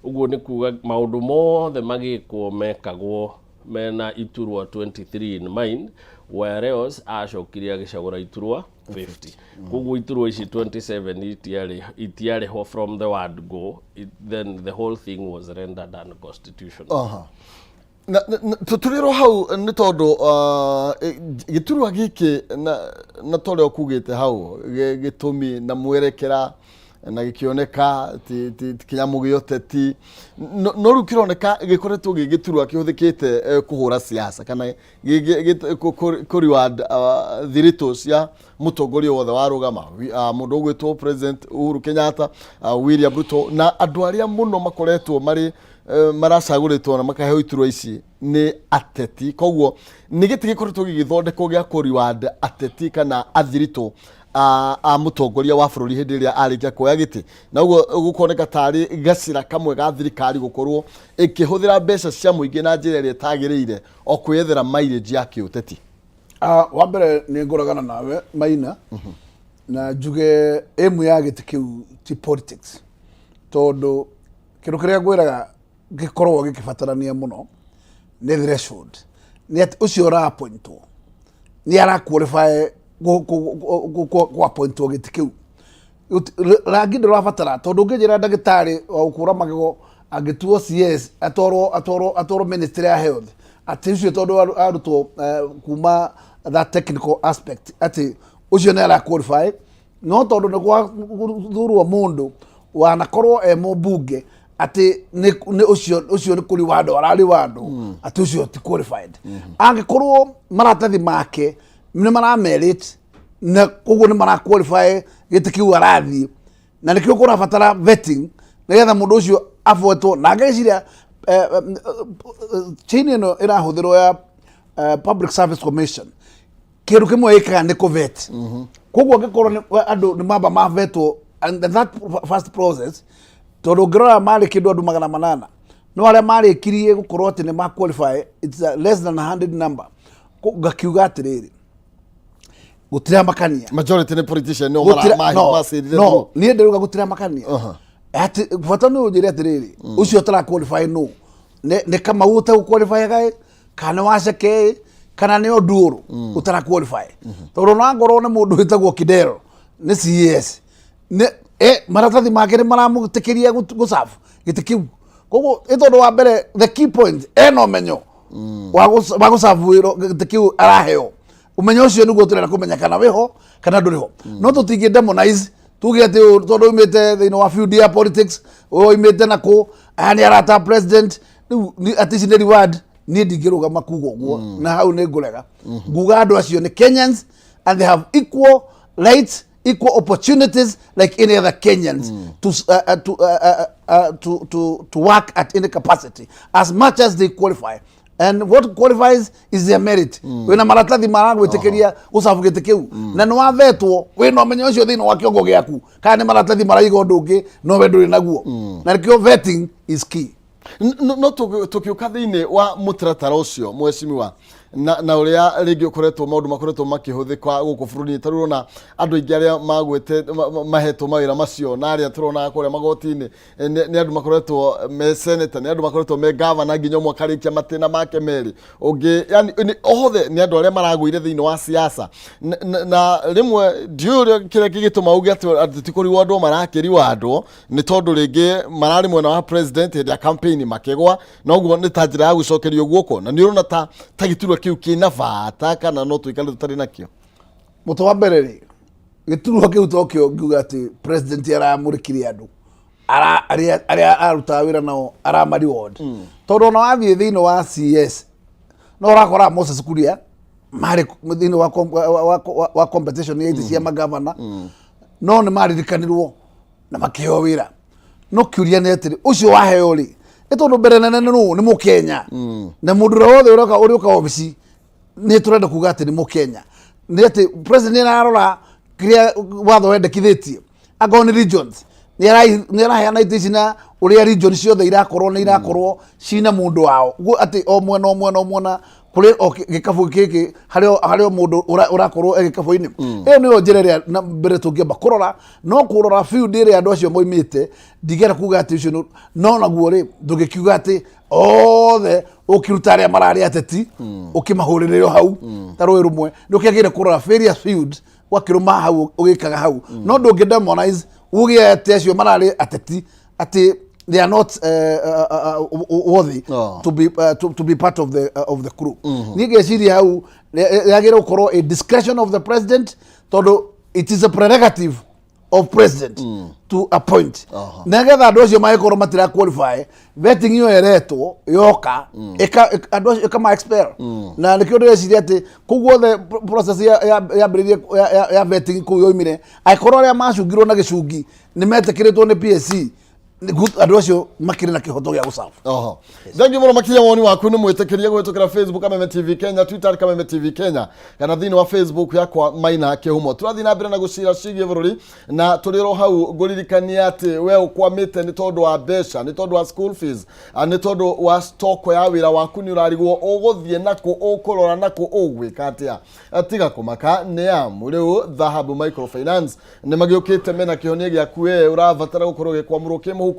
Ũguo nĩ kuga maũndũ mothe magĩkwo mekagwo mena iturwa 23 in mind, whereas acokire agĩcagũra iturwa 50. Koguo iturwa ici 27 itiarĩ ho from the word go. Then the whole thing was rendered unconstitutional. Na tũtũrĩrwo hau nĩ tondũ gĩturwa gĩkĩ na ta ũrĩa ũkugĩte hau gĩtũmi na mwerekera na gĩkĩoneka ti kĩnyamũ gĩa ũteti, no rĩu kĩroneka gĩkoretwo gĩ gĩturwa kĩhũthĩkĩte kũhũra siasa kana kũ reward thiritũ cia mũtongoria wothe warũgama, mũndũ ũgwĩtwo President Uhuru Kenyatta, William Ruto na andũ arĩa mũno makoretwo marĩ maracagũrĩtwo na makaheo iturwa ici nĩ ateti. Koguo nĩ gĩtĩ gĩkoretwo gĩgĩthondekwo gĩa kũ reward ateti kana athiritũ a mũtongoria wa bũrũri hĩndĩ ĩrĩa arĩkia kuoya gĩtĩ, na ũguo gũkoneka tarĩ gacĩra kamwe ga thirikari gũkorwo ĩkĩhũthĩra mbeca cia mũingĩ na njĩra ĩrĩa ĩtagĩrĩire, o kwĩyethera mileage ya kĩũteti. Wa mbere nĩ ngũragana nawe, Maina, na njuge aim ya gĩtĩ kĩu ti politics, tondũ kĩndũ kĩrĩa ngwĩraga gĩkoragwo gĩkĩbatarania mũno nĩ threshold, nĩ atĩ ũcio ũra appointwo nĩ ara qualify kũ appointwo gĩtĩ kĩu. Rangi ndũrabatara, tondũ ũngĩnjĩra ndagĩtarĩ wa gũkũra magego angĩtuo CS atwarwo Ministry ya Health, atĩ ũcio tondũ arutwo kuma that technical aspect, atĩ ũcio nĩ ara qualify, no tondũ nĩ gwathurwo mũndũ wanakorwo e mũmbunge, atĩ nĩ ũcio nĩ kũri wandũ ararĩ wandũ, atĩ ũcio ti qualified, angĩkorwo maratathi make nĩ maramerit na koguo nĩ mara qualify gĩtĩ kĩu arathiĩ. Na nĩkĩo kũrabatara vetting nĩgetha mũndũ ũcio abwetwo. Na ngeciria chain ĩno ĩrahũthĩrwo ya Public Service Commission, kĩndũ kĩmwe ĩkaga nĩ kũvet. Koguo angĩkorwo andũ nĩ mamba mavetwo and that first process, tondũ ũngĩrora marĩ kĩndũ andũ 800, no arĩa marĩkirie gũkorwo atĩ nĩ ma qualify, it's a less than 100 number. Ngakiuga atĩrĩrĩ, gũtiramakania. Majority nĩ politician no No, macirire. No niĩ ndĩruga gũtiramakania atĩ bata nĩ ũnjĩre atĩrĩrĩ, ũcio ũtara qualify no nĩ Kamau ũtegũ qualify gaĩ, kana nĩ Waceke, kana nĩ Oduoro ũtara qualify, tondũ na ngorwo nĩ mũndũ wĩtagwo Kidero nĩ CAS, nĩ maratathi make nĩ maramũtĩkĩria gũcabu gĩtĩ kĩu. Koguo ĩ tondũ wa mbere, the key point, ena ũmenyo wa gũcabu wĩra gĩtĩ kĩu araheo. Ũmenyo ũcio nĩguo tũrenda kũmenya kana wĩho kana ndũrĩ ho. No tũtingĩ demonize tuge atĩ ũyũ tondũ oimĩte thĩinĩ wa field ya politics, ũyũ oimĩte na kũ, aya nĩ arata a president, rĩu atĩ ici nĩ reward. Niĩ ndingĩrũgama kuga ũguo, na hau nĩ ngũrega. Nguga andũ acio nĩ Kenyans and they have equal rights, equal opportunities like any other Kenyans to work at any capacity as much as they qualify, and what qualifies is their merit. Wĩna maratathi maragwĩtĩkĩria gũcabu gĩtĩ kĩu na nĩ wavetwo, wĩna ũmenyo ũcio thĩinĩ wa kĩongo gĩaku, kana nĩ maratathi maraiga ũndũ ũngĩ no we ndũrĩ naguo? Na nĩkĩo vetting is key. No tũgĩũka thĩinĩ wa mũtaratara ũcio, mheshimiwa, na na ũrĩa rĩngĩ ũkoretwo maũndũ makoretwo makĩhũthĩka gũkũ bũrũri-inĩ. Ta rĩu ũrona andũ aingĩ arĩa magwĩte mahetwo mawĩra macio na arĩa tũronaga kũrĩa magoti-inĩ nĩ andũ makoretwo me senator, nĩ andũ makoretwo me governor, nginya ũmwe akarĩkia matĩna make merĩ, ũngĩ, yani othe nĩ andũ arĩa maragũire thĩinĩ wa siasa. Na rĩmwe ndiũĩ ũrĩa kĩrĩa kĩgĩtũma uge atĩ ti kũriwandwo marakĩriwandwo, nĩ tondũ rĩngĩ mararĩ mwena wa president hĩndĩ ya campaign makĩgwa, noguo nĩ ta njĩra ya gũcokerio guoko. Na nĩ ũrona ta gĩturwa kĩu kĩna bata kana no tũikare tũtarĩ nakĩo? Mũtĩ wa mbere rĩ, gĩturwa kĩu tokĩo ngiuga atĩ president aramũrĩkire andũ arĩa arutaga wĩra nao, arama reward, tondũ ona wathiĩ thĩinĩ wa CS no ũrakora Moses Kuria marĩ thĩinĩ wa competition ya itĩ cia magavana, no nĩ maririkanirwo na makĩheo wĩra. No kĩũria nĩ atĩrĩ, ũcio waheo rĩ, nĩ tondũ mbere nene nĩ nũ? Nĩ mũkenya, na mũndũ ũrĩa wothe ũroka ũrĩũka obici nĩ tũrenda kuga atĩ nĩ mũkenya. Nĩ atĩ president nĩ ararora kĩrĩa watho wendekithĩtie? Angorwo nĩ regions, nĩ araheana itĩ ici na ũrĩa region ciothe irakorwo nĩ irakorwo cina mũndũ wao, guo atĩ o mwena o mwena o mwena kũrĩ o gĩkabũ gĩkĩ harĩ o mũndũ ũrakorwo e gĩkabũ-inĩ. Ĩyo nĩyo njĩra ĩrĩa na mbere tũngĩamba kũrora. No kũrora field ĩrĩa andũ acio moimĩte, ndingĩenda kuga atĩ ũcio no naguo rĩ, ndũngĩkiuga atĩ othe ũkĩruta arĩa mararĩ ateti ũkĩmahũrĩrĩre o hau ta rũĩ rũmwe. Nĩ ũkĩagĩrĩire kũrora various fields, ũgakĩrũma hau ũgĩkaga hau, no ndũngĩ demonize uge atĩ acio mararĩ ateti atĩ they are not worthy to be part of the crew. Niĩ ngeciria hau yagĩrĩire gũkorwo a discretion of the president, tondũ it is a prerogative of president to appoint, nĩgetha andũ acio mangĩkorwo matira qualify, vetting ĩyo ĩretwo yoka andũ acio ĩkama expel. Na nĩkĩo ndĩreciria atĩ kũu guothe process yambĩrĩirie ya vetting kũu yoimire, angĩkorwo arĩa macungirwo na gĩcungi nĩ metĩkĩrĩtwo nĩ PSC, andũ acio makĩrĩ na kĩhoto gĩa gũcabu. Oho. Thank you mũno makĩria. Woni waku nĩ mwĩtĩkĩrie kũhĩtũkĩra Facebook Kameme TV Kenya, Twitter Kameme TV Kenya, kana thĩinĩ wa Facebook yakwa Maina Kĩhumo. Tũrathiĩ na mbere na gũcira ciĩgiĩ bũrũri, na tũrĩ oro hau ngũririkania atĩ we ũkwamĩte nĩ tondũ wa mbeca, nĩ tondũ wa school fees, nĩ tondũ wa stock ya wĩra waku, nĩ ũrarigwo ũgũthiĩ nakũ, ũkũrora nakũ, ũgwĩka atĩa. Tiga kũmaka, nĩ amu rĩu Dhahabu Microfinance nĩ magĩũkĩte mena kĩhonia gĩaku we ũrabatara gũkorwo ũgĩkwamũrwo kĩmũhuko,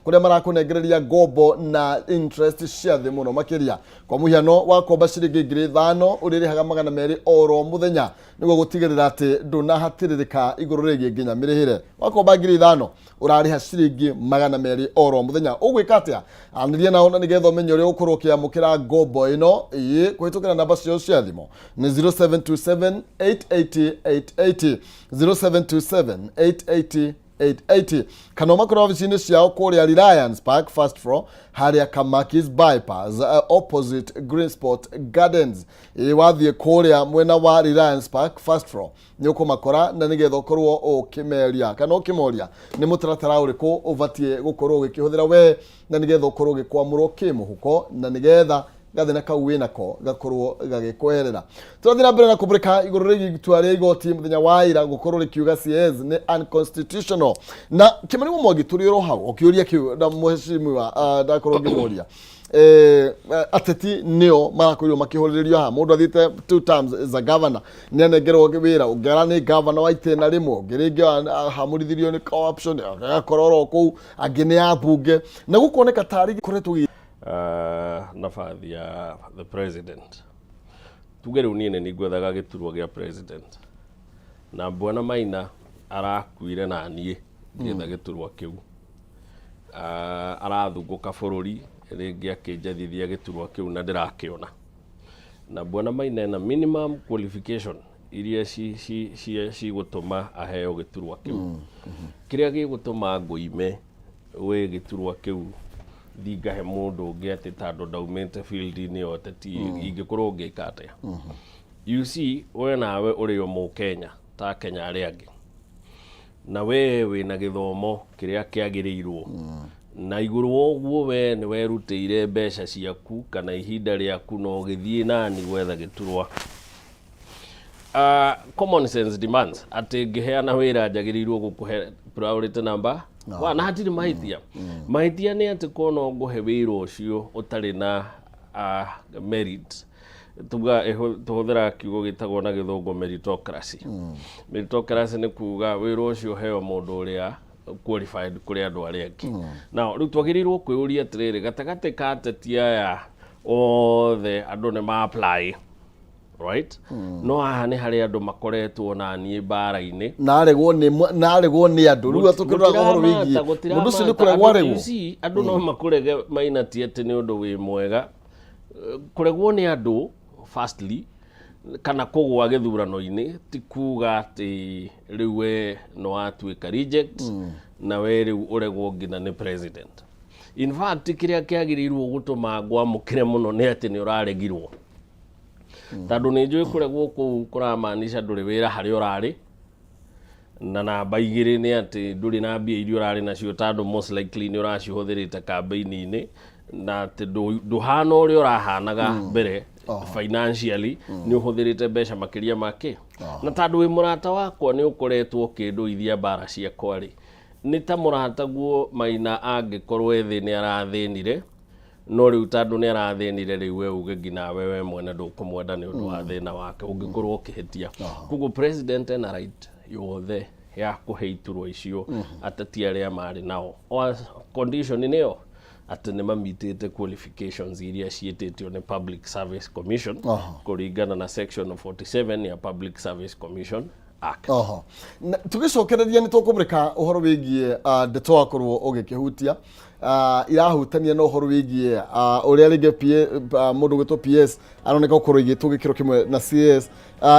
kũrĩa marakũnengereria ngombo na interest cia thĩ mũno makĩria. Kwa mũhiano, wakomba ciringi 5,000, ũrĩrĩhaga 200 oro mũthenya, nĩguo gũtigĩrĩra atĩ ndũnahatĩrĩrĩka igũrũ rĩgiĩ nginya mĩrĩhĩre. Wakomba 5,000, ũrarĩha ciringi 200 oro mũthenya. Ũgwĩka atĩa? Anĩria nao na nĩgetha ũmenye ũrĩa ũgũkorwo ũkĩamũkĩra ngombo ĩno ĩĩ kũhĩtũkĩra namba ciao cia thimũ nĩ 0727 880 880, 0727 880 880, kana ũmakore wabici-inĩ ciao kũrĩa Reliance Park, first floor, harĩa Kamakis Bypass, opposite Green Spot Gardens. Ĩ wathiĩ kũrĩa mwena wa Reliance Park, first floor, nĩ ũkũmakora, na nĩgetha ũkorwo ũkĩmeria kana ũkĩmoria nĩ mũtaratara ũrĩkũ ũbatiĩ gũkorwo ũgĩkĩhũthĩra we, na nĩgetha ũkorwo ũgĩkwamũrwo kĩmũhuko, na nĩgetha gathĩna kau wĩnako gakorwo gagĩkweherera. Tũrathiĩ na mbere na kũmũrĩka igũrũ rĩgiĩ itua rĩa igoti mũthenya wa ira gũkorwo rĩkiuga CAS nĩ unconstitutional. Na Kĩmani Mwangi, tũrĩ oro hau ũkĩũria kĩu na mheshimiwa, ndakorwo ngĩmũria, ateti nĩo marakorirwo makĩhũrĩrĩrio haha. Mũndũ athiĩte two terms as a governor nĩ anengerwo wĩra, ũngĩ ara nĩ governor wa itĩna rĩmwe, ũngĩ rĩngĩ ahamũrithirio nĩ corruption agakorwo oro kũu, angĩ nĩ ambunge, na gũkoneka tarĩ gĩkoretwo Nabathi ya the president, tuge rĩu niĩ nĩ ningwethaga gĩturwa gĩa president, na Bwana Maina arakuire na niĩ ngĩetha gĩturwa kĩu. Arathungũka bũrũri rĩngĩ akĩnjathithia gĩturwa kĩu na ndĩrakĩona na Bwana Maina ena minimum qualification iria cigũtũma aheo gĩturwa kĩu. Kĩrĩa gĩgũtũma ngũime wĩ gĩturwa kĩu thingahe mũndũ ũngĩ atĩ tondũ ndaumĩte field-inĩ ya ũteti, ingĩkorwo ngĩka atĩa? You see, we nawe ũrĩ o mũkenya ta Kenya arĩa angĩ, na we wĩna gĩthomo kĩrĩa kĩagĩrĩirwo, na igũrũ wa ũguo we nĩ werutĩire mbeca ciaku kana ihinda rĩaku na ũgĩthiĩ nani gwetha gĩturwa. Common sense demands atĩ ngĩheana wĩra njagĩrĩirwo gũkũhe priority number one, na hatirĩ mahĩtia. Mahĩtia nĩ atĩ korwo no ngũhe wĩra ũcio ũtarĩ na merit. Tuga tũhũthĩraga kiugo gĩtagwo na Gĩthũngũ meritocracy. Meritocracy nĩ kuga wĩra ũcio ũheo mũndũ ũrĩa qualified kũrĩ andũ arĩa angĩ. Now rĩu twagĩrĩirwo kwĩyũria atĩrĩrĩ, gatagatĩ ka ateti aya othe andũ nĩ ma apply, right? No haha nĩ harĩ andũ makoretwo na niĩ mbara-inĩ. Na aregwo nĩ andũ. Rĩu tũkĩroraga ũhoro wĩgiĩ mũndũ ũcio nĩ kũregwo aregwo. You see, andũ no makũrege Maina ti atĩ nĩ ũndũ wĩ mwega. Kũregwo nĩ andũ firstly kana kũgwa gĩthurano-inĩ ti kuga atĩ rĩu we nĩ watuĩka reject na we rĩu ũregwo nginya nĩ president. In fact, kĩrĩa kĩagĩrĩirwo gũtũma ngwamũkĩre mũno nĩ atĩ nĩ ũraregirwo, tondũ nĩ njũĩ kũregwo kũu kũramaanisha ndũrĩ wĩra harĩa ũrarĩ, na namba 2 nĩ atĩ ndũrĩ na mbia iria ũrarĩ nacio, tondũ most likely nĩ ũracihũthĩrĩte kambĩini-inĩ, na atĩ ndũhana ũrĩa ũrahanaga mbere. Financially nĩ ũhũthĩrĩte mbeca makĩria ma kĩ, na tondũ wĩ mũrata wakwa nĩ ũkoretwo ũkĩndũithia mbara ciakwa rĩ, nĩ ta mũrataguo Maina angĩkorwo ethĩ nĩ arathĩnire, no rĩu tondũ nĩ arathĩnire, rĩu we uge nginya we mwene ndũkũmwenda nĩ ũndũ wa thĩna wake, ũngĩkorwo ũkĩhĩtia. Koguo president ena right yothe ya kũhe iturwa icio ateti arĩa marĩ nao. O condition nĩyo atĩ nĩ mamitĩte qualifications iria ciĩtĩtio nĩ Public Service Commission kũringana na section 47 ya Public Service Commission Act. Oho. Na tũgĩcokereria nĩ tũkũmũrĩka ũhoro wĩgiĩ ndeto wakorwo ũgĩkĩhutia irahutania na ũhoro wĩgiĩ ũrĩa rĩngĩ PA, mũndũ ũgwĩtwo PS aroneka gũkorwo igĩtwo gĩkĩro kĩmwe na CS.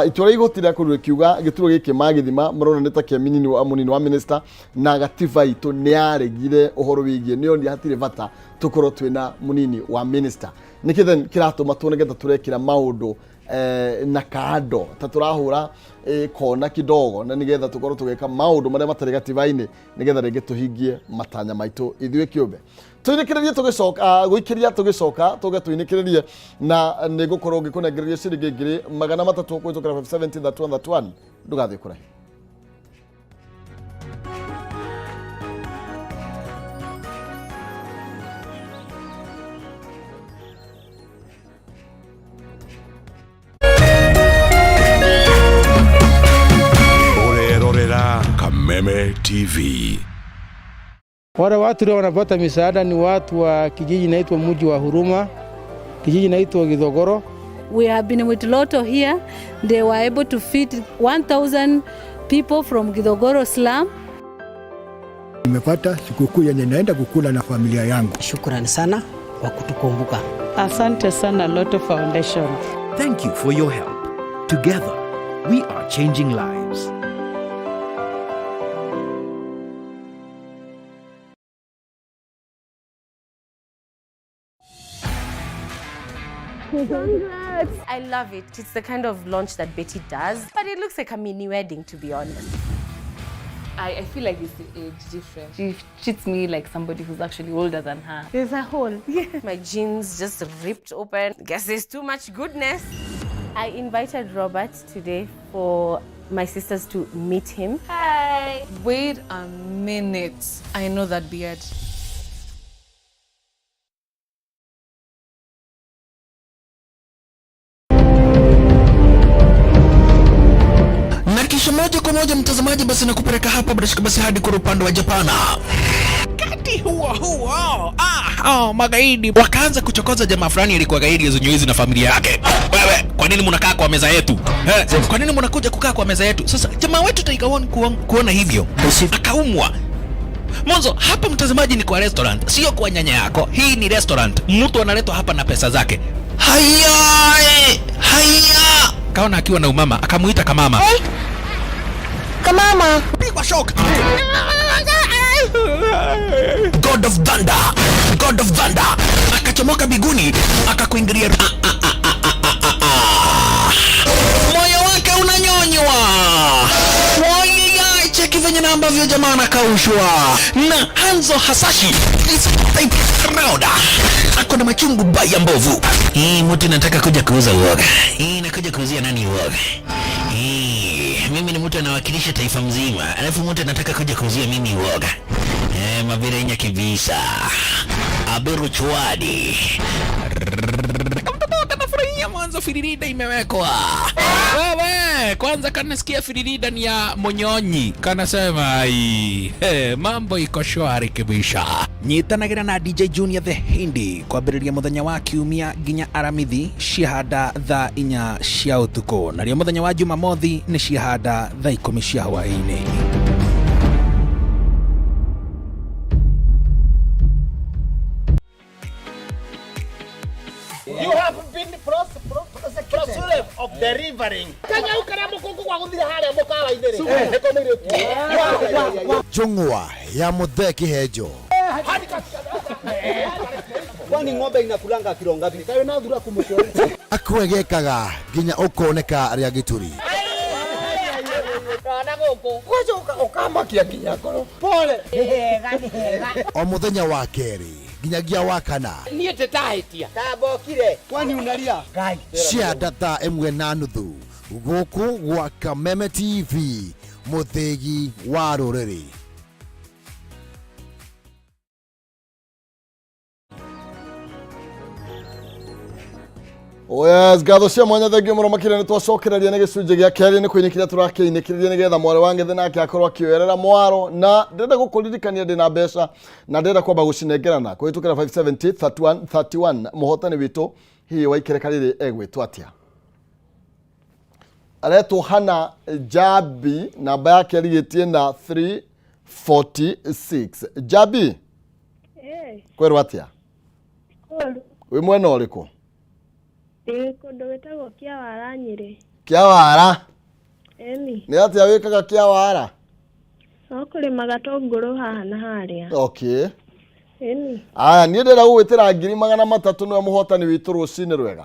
Itua rĩa igoti rĩakorirwo rĩkiuga gĩturwa gĩkĩ magĩthima marona nĩ ta kĩa mũnini wa mũnini wa minister, na gatiba itũ nĩ yaregire ũhoro wĩgiĩ, nĩ yonire hatirĩ bata tũkorwo twĩna mũnini wa minister. Nĩkĩ then kĩratũma tuoneke ta tũrekĩra maũndũ na kando, ta tũrahũra kona kidogo, na nigetha tũkorwo tũgĩka maũndũ marĩa matarĩ gatiba-inĩ, nigetha rĩngĩ tũhingie matanya maitũ ithuĩ kĩũmbe? Tũinĩkĩrĩrie tũgĩcoka gũikĩria, tũgĩcoka tũge tũinĩkĩrĩrie, na nĩ ngũkorwo ngĩkũnengereria ciringi 300,000 kũhĩtũkĩra 570 31 31. Ndũgathiĩ kũraihu. Ũrerorera Kameme TV. Wale watu leo wanapata misaada ni watu wa kijiji inaitwa Mji wa Huruma, kijiji inaitwa Githogoro. We have been with Lotto here. They were able to feed 1,000 people from Githogoro slum. Nimepata sikukuu yenye naenda kukula na familia yangu. Shukrani sana kwa kutukumbuka. Asante sana, Lotto Foundation. Thank you for your help. Together, we are changing lives. Congrats! I love it. It's the kind of launch that Betty does, but it looks like a mini wedding, to be honest. I feel like it's the age difference. She treats me like somebody who's actually older than her. There's a hole. My jeans just ripped open. Guess there's too much goodness. I invited Robert today for my sisters to meet him. Hi! Wait a minute. I know that beard. Na kisha moja kwa moja, mtazamaji, basi nakupeleka hapa bila shaka basi hadi kwa upande wa Japana. Wakati huo huo, oh, magaidi wakaanza kuchokoza jamaa fulani alikuwa gaidi ya na familia yake. "Wewe, kwa nini mnakaa kwa meza yetu? Eh, kwa nini mnakuja kukaa kwa meza yetu?" Sasa jamaa wetu Tiger One kuona hivyo akaumwa. Mwanzo hapa, mtazamaji, ni kwa restaurant, sio kwa nyanya yako. Hii ni restaurant, mtu analetwa hapa na pesa zake. Haya, haya, kaona akiwa na umama, akamuita kamama. Kamama! Pigwa shock. God of Thunder, God of Thunder akachomoka biguni akakuingilia. Ah, ah, ah, ah, ah, ah, ah. Moyo wake unanyonywa. Wayayay, cheki venye na ambavyo jamaa anakaushwa na Hanzo Hasashi is type round. Ako na machungu baya mbovu. Hii mtu nataka kuja kuuza uoga. Hii nakuja kuuzia nani uoga? Hii, mimi ni mtu anawakilisha taifa mzima, alafu mtu anataka kuja kuuzia mimi uoga. Eh, mabirenya kibisa. Aberu chwadi. Kamtoto kanafurahia. Mwanzo firirida imewekwa. Wewe kwanza kanasikia firirida ni ya Munyonyi, kanasema ai, hey, mambo iko shwari kibisha. Nyitanagira na DJ Junior the Hindi kwambĩrĩria mũthenya wa kiumia nginya aramithi ciahanda thaa inya cia ũtukũ, narĩo mũthenya wa jumamothi nĩ ciahanda thaa ikũmi cia hwaĩ-inĩ. You have been prosecuted of delivering. Kanyau karia mukungu gwa guthire haria mukawa-inĩ rĩ, nĩko mũirĩtu. Njũng'wa ya Mũthee Kĩhenjo. Kwani ng'ombe inakulanga kilo ngapi? Kayo na thura kumushori. Akwegekaga nginya ũkoneka rĩa gĩturi. Kana gũkũ. Gwacoka ũkamakia nginya ngoro. Pole. Nĩ hega, nĩ hega. O mũthenya wa kerĩ nginyagia wa kana. Niĩ ndĩtahĩtia. Tambokire. Kwani unalia? Ngai. Cia thaa ĩmwe na nuthu gũkũ gwa Kameme TV mũthĩgi wa rũrĩrĩ. Oh yes, ngatho cia mwanya thengio mũno makĩria nĩ twacokereria nĩ gĩcunjĩ gĩa kerĩ nĩ kũinĩkĩria tũrakĩinĩkĩrĩria nĩgetha mwarĩ wa Ng'ethe nake akorwo akĩoerera mwaro na ndĩrenda gũkũririkania ndĩna mbeca na ndĩrenda kwamba gũcinengerana kũhĩtũkĩra 570 31 31 mũhotani witũ hihi wa ikereka rĩrĩ egwĩtwo atĩa aretwo Hana Jabi namba yake ĩrigĩtie na 346 Jabi kwerwo atĩa wĩ mwena ũrĩkũ Ndĩ kũndũ gwĩtagwo Kĩawara Nyĩrĩ. Kĩawara Ĩni. nĩ atĩa wĩkaga Kĩawara No kũrĩma gatũngũrũ haha na harĩa. okay Ĩni. aya niĩ ndĩrenda gũgwĩtĩra 300,000 nĩwe mũhotani witũ rũcinĩ rwega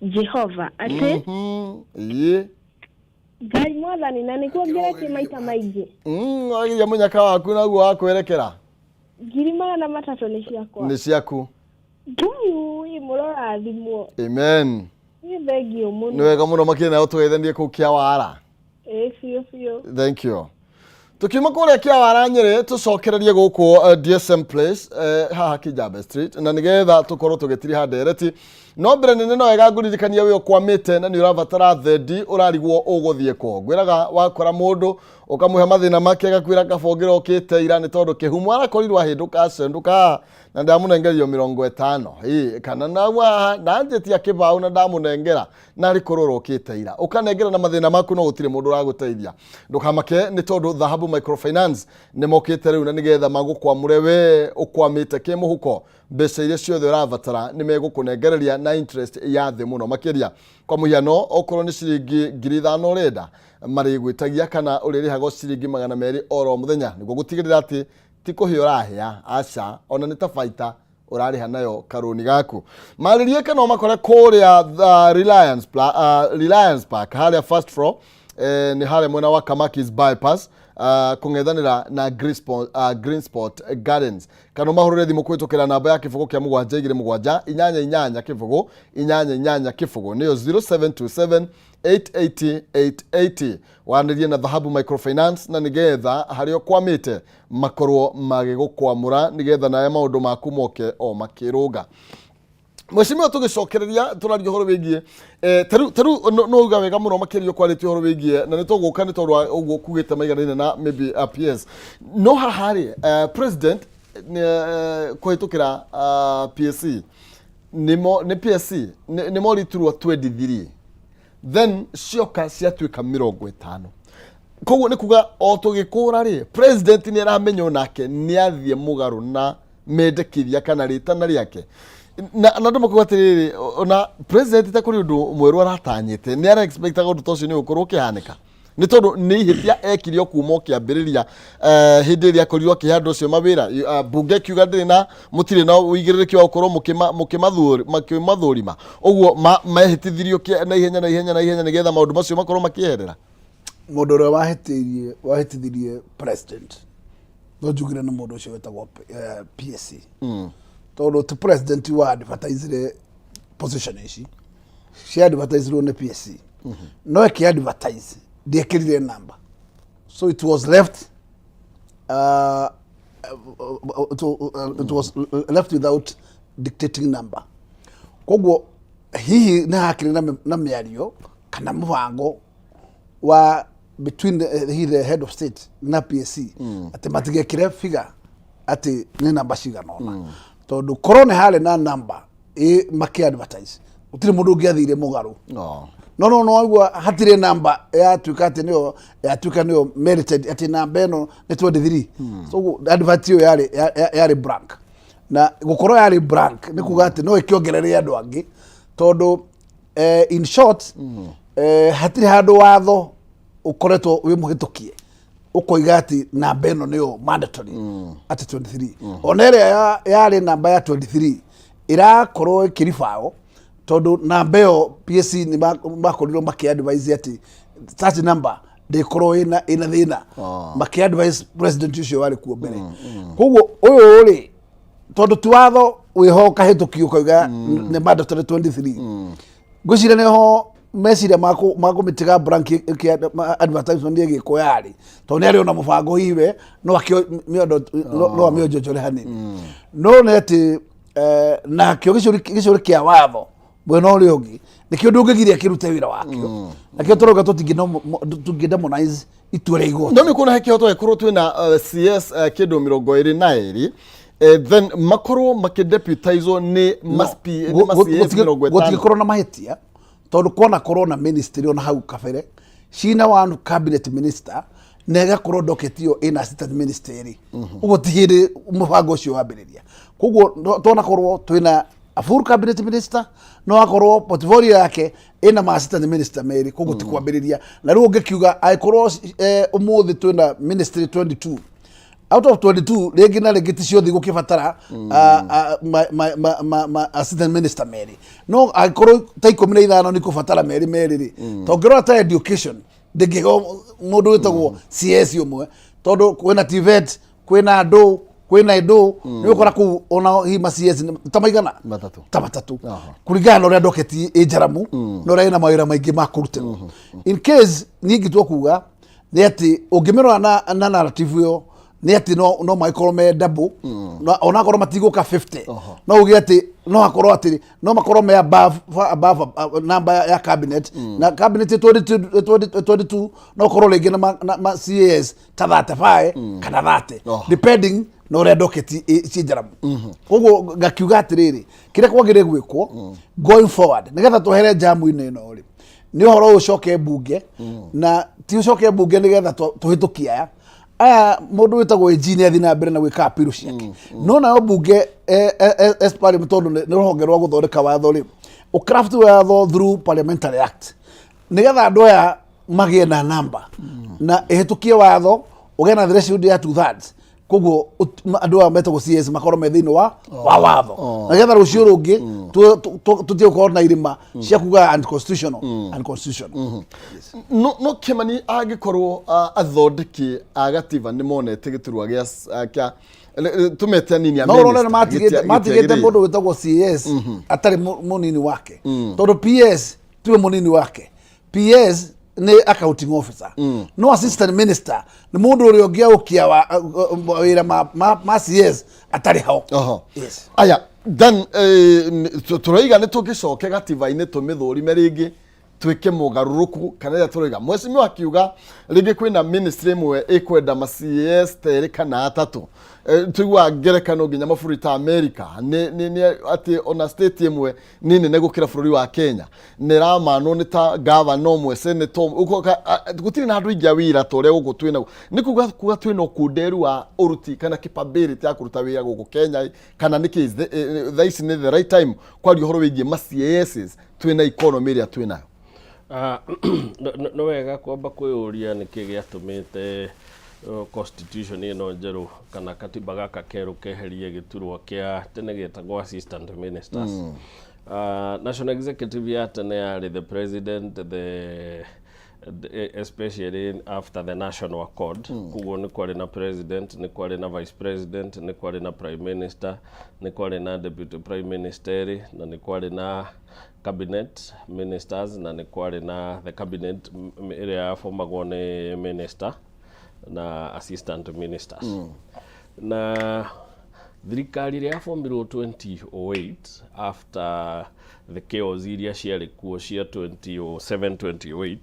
Jehova atĩ ĩĩ Ngai mwathani na nĩkuo ngeretie maita maingĩ. Wageria mũnyaka waku naguo wa kwerekera 300,000 nĩ ciakwa. nĩ ciaku Ngai ũĩ mũrorathimwo. amen Nĩ thengio mũno. nĩ wega mũno makĩria nawe tũgeithanie kũu Kĩawara Ĩĩ biũ biũ. thank you tukiuma kũrĩa Kĩawara Nyĩrĩ tũcokererie gũkũ DSM Place haha Kijabe Street na nĩgetha tũkorwo tũgĩtiriha ndereti no mbere nene no wega ngũririkania wĩ ũkwamĩte na nĩ ũrabatara thendi ũrarigwo ũgũthiĩ kũ ngwĩraga wakora mũndũ ũkamũhe mathĩna make agakwĩra kaba ũngĩrokĩte ira nĩ tondũ kĩhumo arakorirwo ahĩndũka acendũka haha na ndamũnengerio 50 ĩĩ kana na na njĩtia kĩbaũ na ndamũnengera na arĩ korwo ũrokĩte ira ũkanengera na mathĩna maku no gũtirĩ mũndũ ũragũteithia ndũkamake nĩ tondũ Dhahabu Microfinance nĩ mokĩte rĩu na nĩgetha magũkwamũre we ũkwamĩte kĩmũhuko mbeca iria ciothe ũrabatara nĩ megũkũnengereria na interest ya thĩ mũno makĩria kwa mũhiano okorwo nĩ ciringi 5,000 ũrenda marĩgwĩtagia kana ũrĩrĩhagwo ciringi 200 oro mũthenya nĩguo gũtigĩrĩra atĩ ti kũhĩa ũrahĩa aca ona nĩ ta baita ũrarĩha nayo karũni gaku marĩrie kana ũmakore kũrĩa Reliance, Reliance Park harĩa first floor nĩ harĩa mwena wa Kamakis bypass kũng'ethanĩra na Green Spot Gardens kana ũmahũrĩre thimũ kũhĩtũkĩra namba ya kĩbũgũ kĩa 7 2 7 8 8 kĩbũgũ 8 8 kĩbũgũ nĩyo 0727 880 880 wanĩrie na Dhahabu Microfinance na nĩgetha harĩa ũkwamĩte makorwo magĩgũkwamũra nĩgetha nawe maũndũ maku moke o makĩrũnga Mheshimiwa tũgĩcokereria tũraria ũhoro wĩgiĩ tarĩu no uga wega mũno makĩria ũkwarĩtie ũhoro wĩgiĩ na nĩ tũgũka nĩ tondũ wa ũguo kugĩte maiganaine na maybe PS no haha rĩ president kũhĩtũkĩra PSC nĩ PSC nĩ moriturwa 23 then cioka ciatuĩka 50 koguo nĩ kuga o tũgĩkũra rĩ president nĩ aramenya onake nĩ athiĩ mũgarũ na mendekithia kana rĩtana rĩake na andũ makuga atĩrĩrĩ ona president ta kũrĩ ũndũ mwerũ aratanyĩte nĩ ara expectaga ũndũ ta ũcio nĩ ũgũkorwo ũkĩhanĩka nĩ tondũ nĩ ihĩtia ekire o kuma o kĩambĩrĩria hĩndĩ ĩrĩa akorirwo akĩhe andũ acio mawĩra mbunge ĩkiuga ndĩrĩ na mũtirĩ na ũigĩrĩrĩki wa gũkorwo mũkĩmathũrima ũguo mehĩtithirio na ihenya na ihenya na ihenya nĩgetha maũndũ macio makorwo makĩeherera Mũndũ ũrĩa wahĩtithirie president no njugire nĩ mũndũ ũcio wĩtagwo PSC tondũ ti president wa advertisire position ici cia advertisirwo nĩ PSC no ĩkĩ advertise ndiekĩrire number so it was left it was left without dictating number koguo Hihi nĩ hakĩrĩ na mĩario kana mũbango wa between hihi the head of state na PSC atĩ matigekĩre figure atĩ nĩ namba cigana ũna, tondũ korwo nĩ harĩ na namba ĩ makĩ advertise gũtirĩ mũndũ ũngĩathire mũgarũ. No. No waigua hatirĩ namba yatuĩka atĩ nĩyo yatuĩka nĩyo merited, atĩ namba ĩno nĩ 23. So advert ĩyo yarĩ blank, na gũkorwo yarĩ blank nĩ kuga atĩ no ĩkĩongerere andũ angĩ, tondũ in short, hatirĩ handũ watho ũkoretwo wĩ mũhĩtũkie ũkoiga atĩ namba ĩno nĩyo mandatory, atĩ 23. Ona ĩrĩa yarĩ namba ya 23 ĩrakorwo ĩkĩribaũ, tondũ namba ĩyo PSC nĩ makorirwo makĩ advise atĩ such number ndĩkorwo ĩna thĩna, makĩ advise president ũcio warĩ kuo mbere. Koguo ũyũ rĩ, tondũ ti watho wĩho ũkahĩtũkio ũkauga nĩ mandatory 23, ngwĩciria nĩho meciria makũmĩtiga blank advertisement ĩgĩkwo yarĩ, tondũ nĩ arĩ ona mũbango hihi we no no amĩonjonjore hanini. No nĩ atĩ nakĩo gĩcũrĩ kĩa watho mwena ũrĩa ũngĩ nĩkĩo ndũngĩgiria kĩrute wĩra wakĩo, nakĩo tũrauga tũtingĩ demonize itua rĩa igoti. No nĩ kuona he kĩhoto gĩkorwo twĩna CS kĩndũ 22, then makorwo makĩdeputizwo nĩ nĩ ma CS 50. Gũtingĩkorwo na mahĩtia, tondũ kwana korwo na ministry ona hau kabere cina one cabinet minister na ĩgakorwo docket ĩyo ĩna assistant minister ĩrĩ ũguo, ti hĩndĩ mũbango ũcio wambĩrĩria. Koguo twanakorwo twĩna a full cabinet minister, no akorwo portfolio yake ĩna ma assistant minister merĩ. Koguo ti kwambĩrĩria. Na rĩu ũngĩkiuga angĩkorwo ũmũthĩ twĩna ministry 22 out of 22, rĩngĩ na rĩngĩ ti ciothe igũkĩbatara ma assistant minister merĩ, no angĩkorwo ta 15 nĩ ikũbatara merĩ merĩ rĩ, tondũ ũngĩrora ta education ndĩngĩheo mũndũ wĩtagwo CS ũmwe, tondũ kwĩna TVET, kwĩna andũ, kwĩna indo, nĩ ũkora kũu ona hihi ma CS nĩ ta maigana? Matatũ. Ta matatũ, kũringana na ũrĩa docket ĩ njaramu na ũrĩa ĩna mawĩra maingĩ ma kũrutĩrwo. In case niĩ ingĩtua kuga nĩ atĩ ũngĩmĩrora na narrative ĩyo nĩ atĩ no magĩkorwo me double, onakorwo matigũka 50, no uge atĩ no akorwo atĩ no makorwo me above namba ya cabinet, na cabinet 22, 22, no korwo rĩngĩ na ma CAS ta 35 kana 30, depending na ũrĩa docket ciĩ njaramu. Koguo ngakiuga atĩrĩrĩ, kĩrĩa kwagĩrĩire gwĩkwo going forward nĩgetha twehere jamu-inĩ ĩno rĩ, nĩ ũhoro ũyũ ũcoke mbunge, na ti ũcoke mbunge nĩgetha tũhĩtũkie aya mũndũ wĩtagwo AG nĩ athiĩ na mbere na gwĩka appeal ciake, no nayo mbunge as parliament, tondũ nĩ rũhonge rwa gũthondeka watho rĩ, ũcraft watho through parliamentary act nĩgetha andũ aya magĩe na namba na ĩhĩtũkie watho ũgĩe na threshold ya two thirds. Koguo andũ aya metagwo CS makorwo me thĩinĩ wa watho, na getha rũciũ rũngĩ tũtige gũkorwo na irĩma cia kuga unconstitutional, unconstitutional. No Kĩmani, angĩkorwo athondeki a gatiba nĩ monete gĩturwa gĩa kĩa tũmete anini a No ũrore nĩ minister, matigĩte gĩtiagĩrĩire. Mũndũ wĩtagwo CS atarĩ mũnini wake, tondũ PS tiwe mũnini wake. PS nĩ accounting officer, no assistant minister nĩ mũndũ ũrĩa ũngĩaũkia wĩra ma CS atarĩ ho. Yes. Aya, then tũroiga nĩ tũngĩcoke gatiba-inĩ tũmĩthũrime rĩngĩ, twĩke mũgarũrũku, kana ĩrĩa tũroiga mheshimiwa akiuga rĩngĩ kwĩna ministry ĩmwe ĩkwenda ma CAS terĩ kana atatũ. Tũiguaga ngerekano nginya mabũrũri ta America nĩ atĩ ona state ĩmwe nĩ nene gũkĩra bũrũri wa Kenya, nĩ ĩramanwo nĩ ta gavana ũmwe, senator ũmwe, gũtirĩ na andũ aingĩ a wĩra ta ũrĩa gũkũ twĩnaguo. Nĩ kuga twĩna ũkunderu wa ũruti kana capability ya kũruta wĩra gũkũ Kenya, kana nĩkĩ thaa ici nĩ the right time kwaria ũhoro wĩgiĩ ma CASs twĩna economy ĩrĩa twĩnayo? Ah, nĩ wega kwamba kwĩyũria nĩkĩ gĩatũmĩte constitution ĩno njerũ kana katiba gaka kerũ keherie gĩturwa kĩa tene gĩetagwo assistant ministers. National executive ya tene yarĩ the president, especially after the national accord. Koguo nĩ kwarĩ na president, nĩ kwarĩ na vice president, nĩ kwarĩ na prime minister, nĩ kwarĩ na deputy prime minister, na nĩ kwarĩ na cabinet ministers, na nĩ kwarĩ na the cabinet ĩrĩa yabomagwo nĩ minister na assistant ministers. Na Thirikari ĩrĩa yabomirwo 2008 after the chaos iria ciarĩ kuo cia 2007 2008,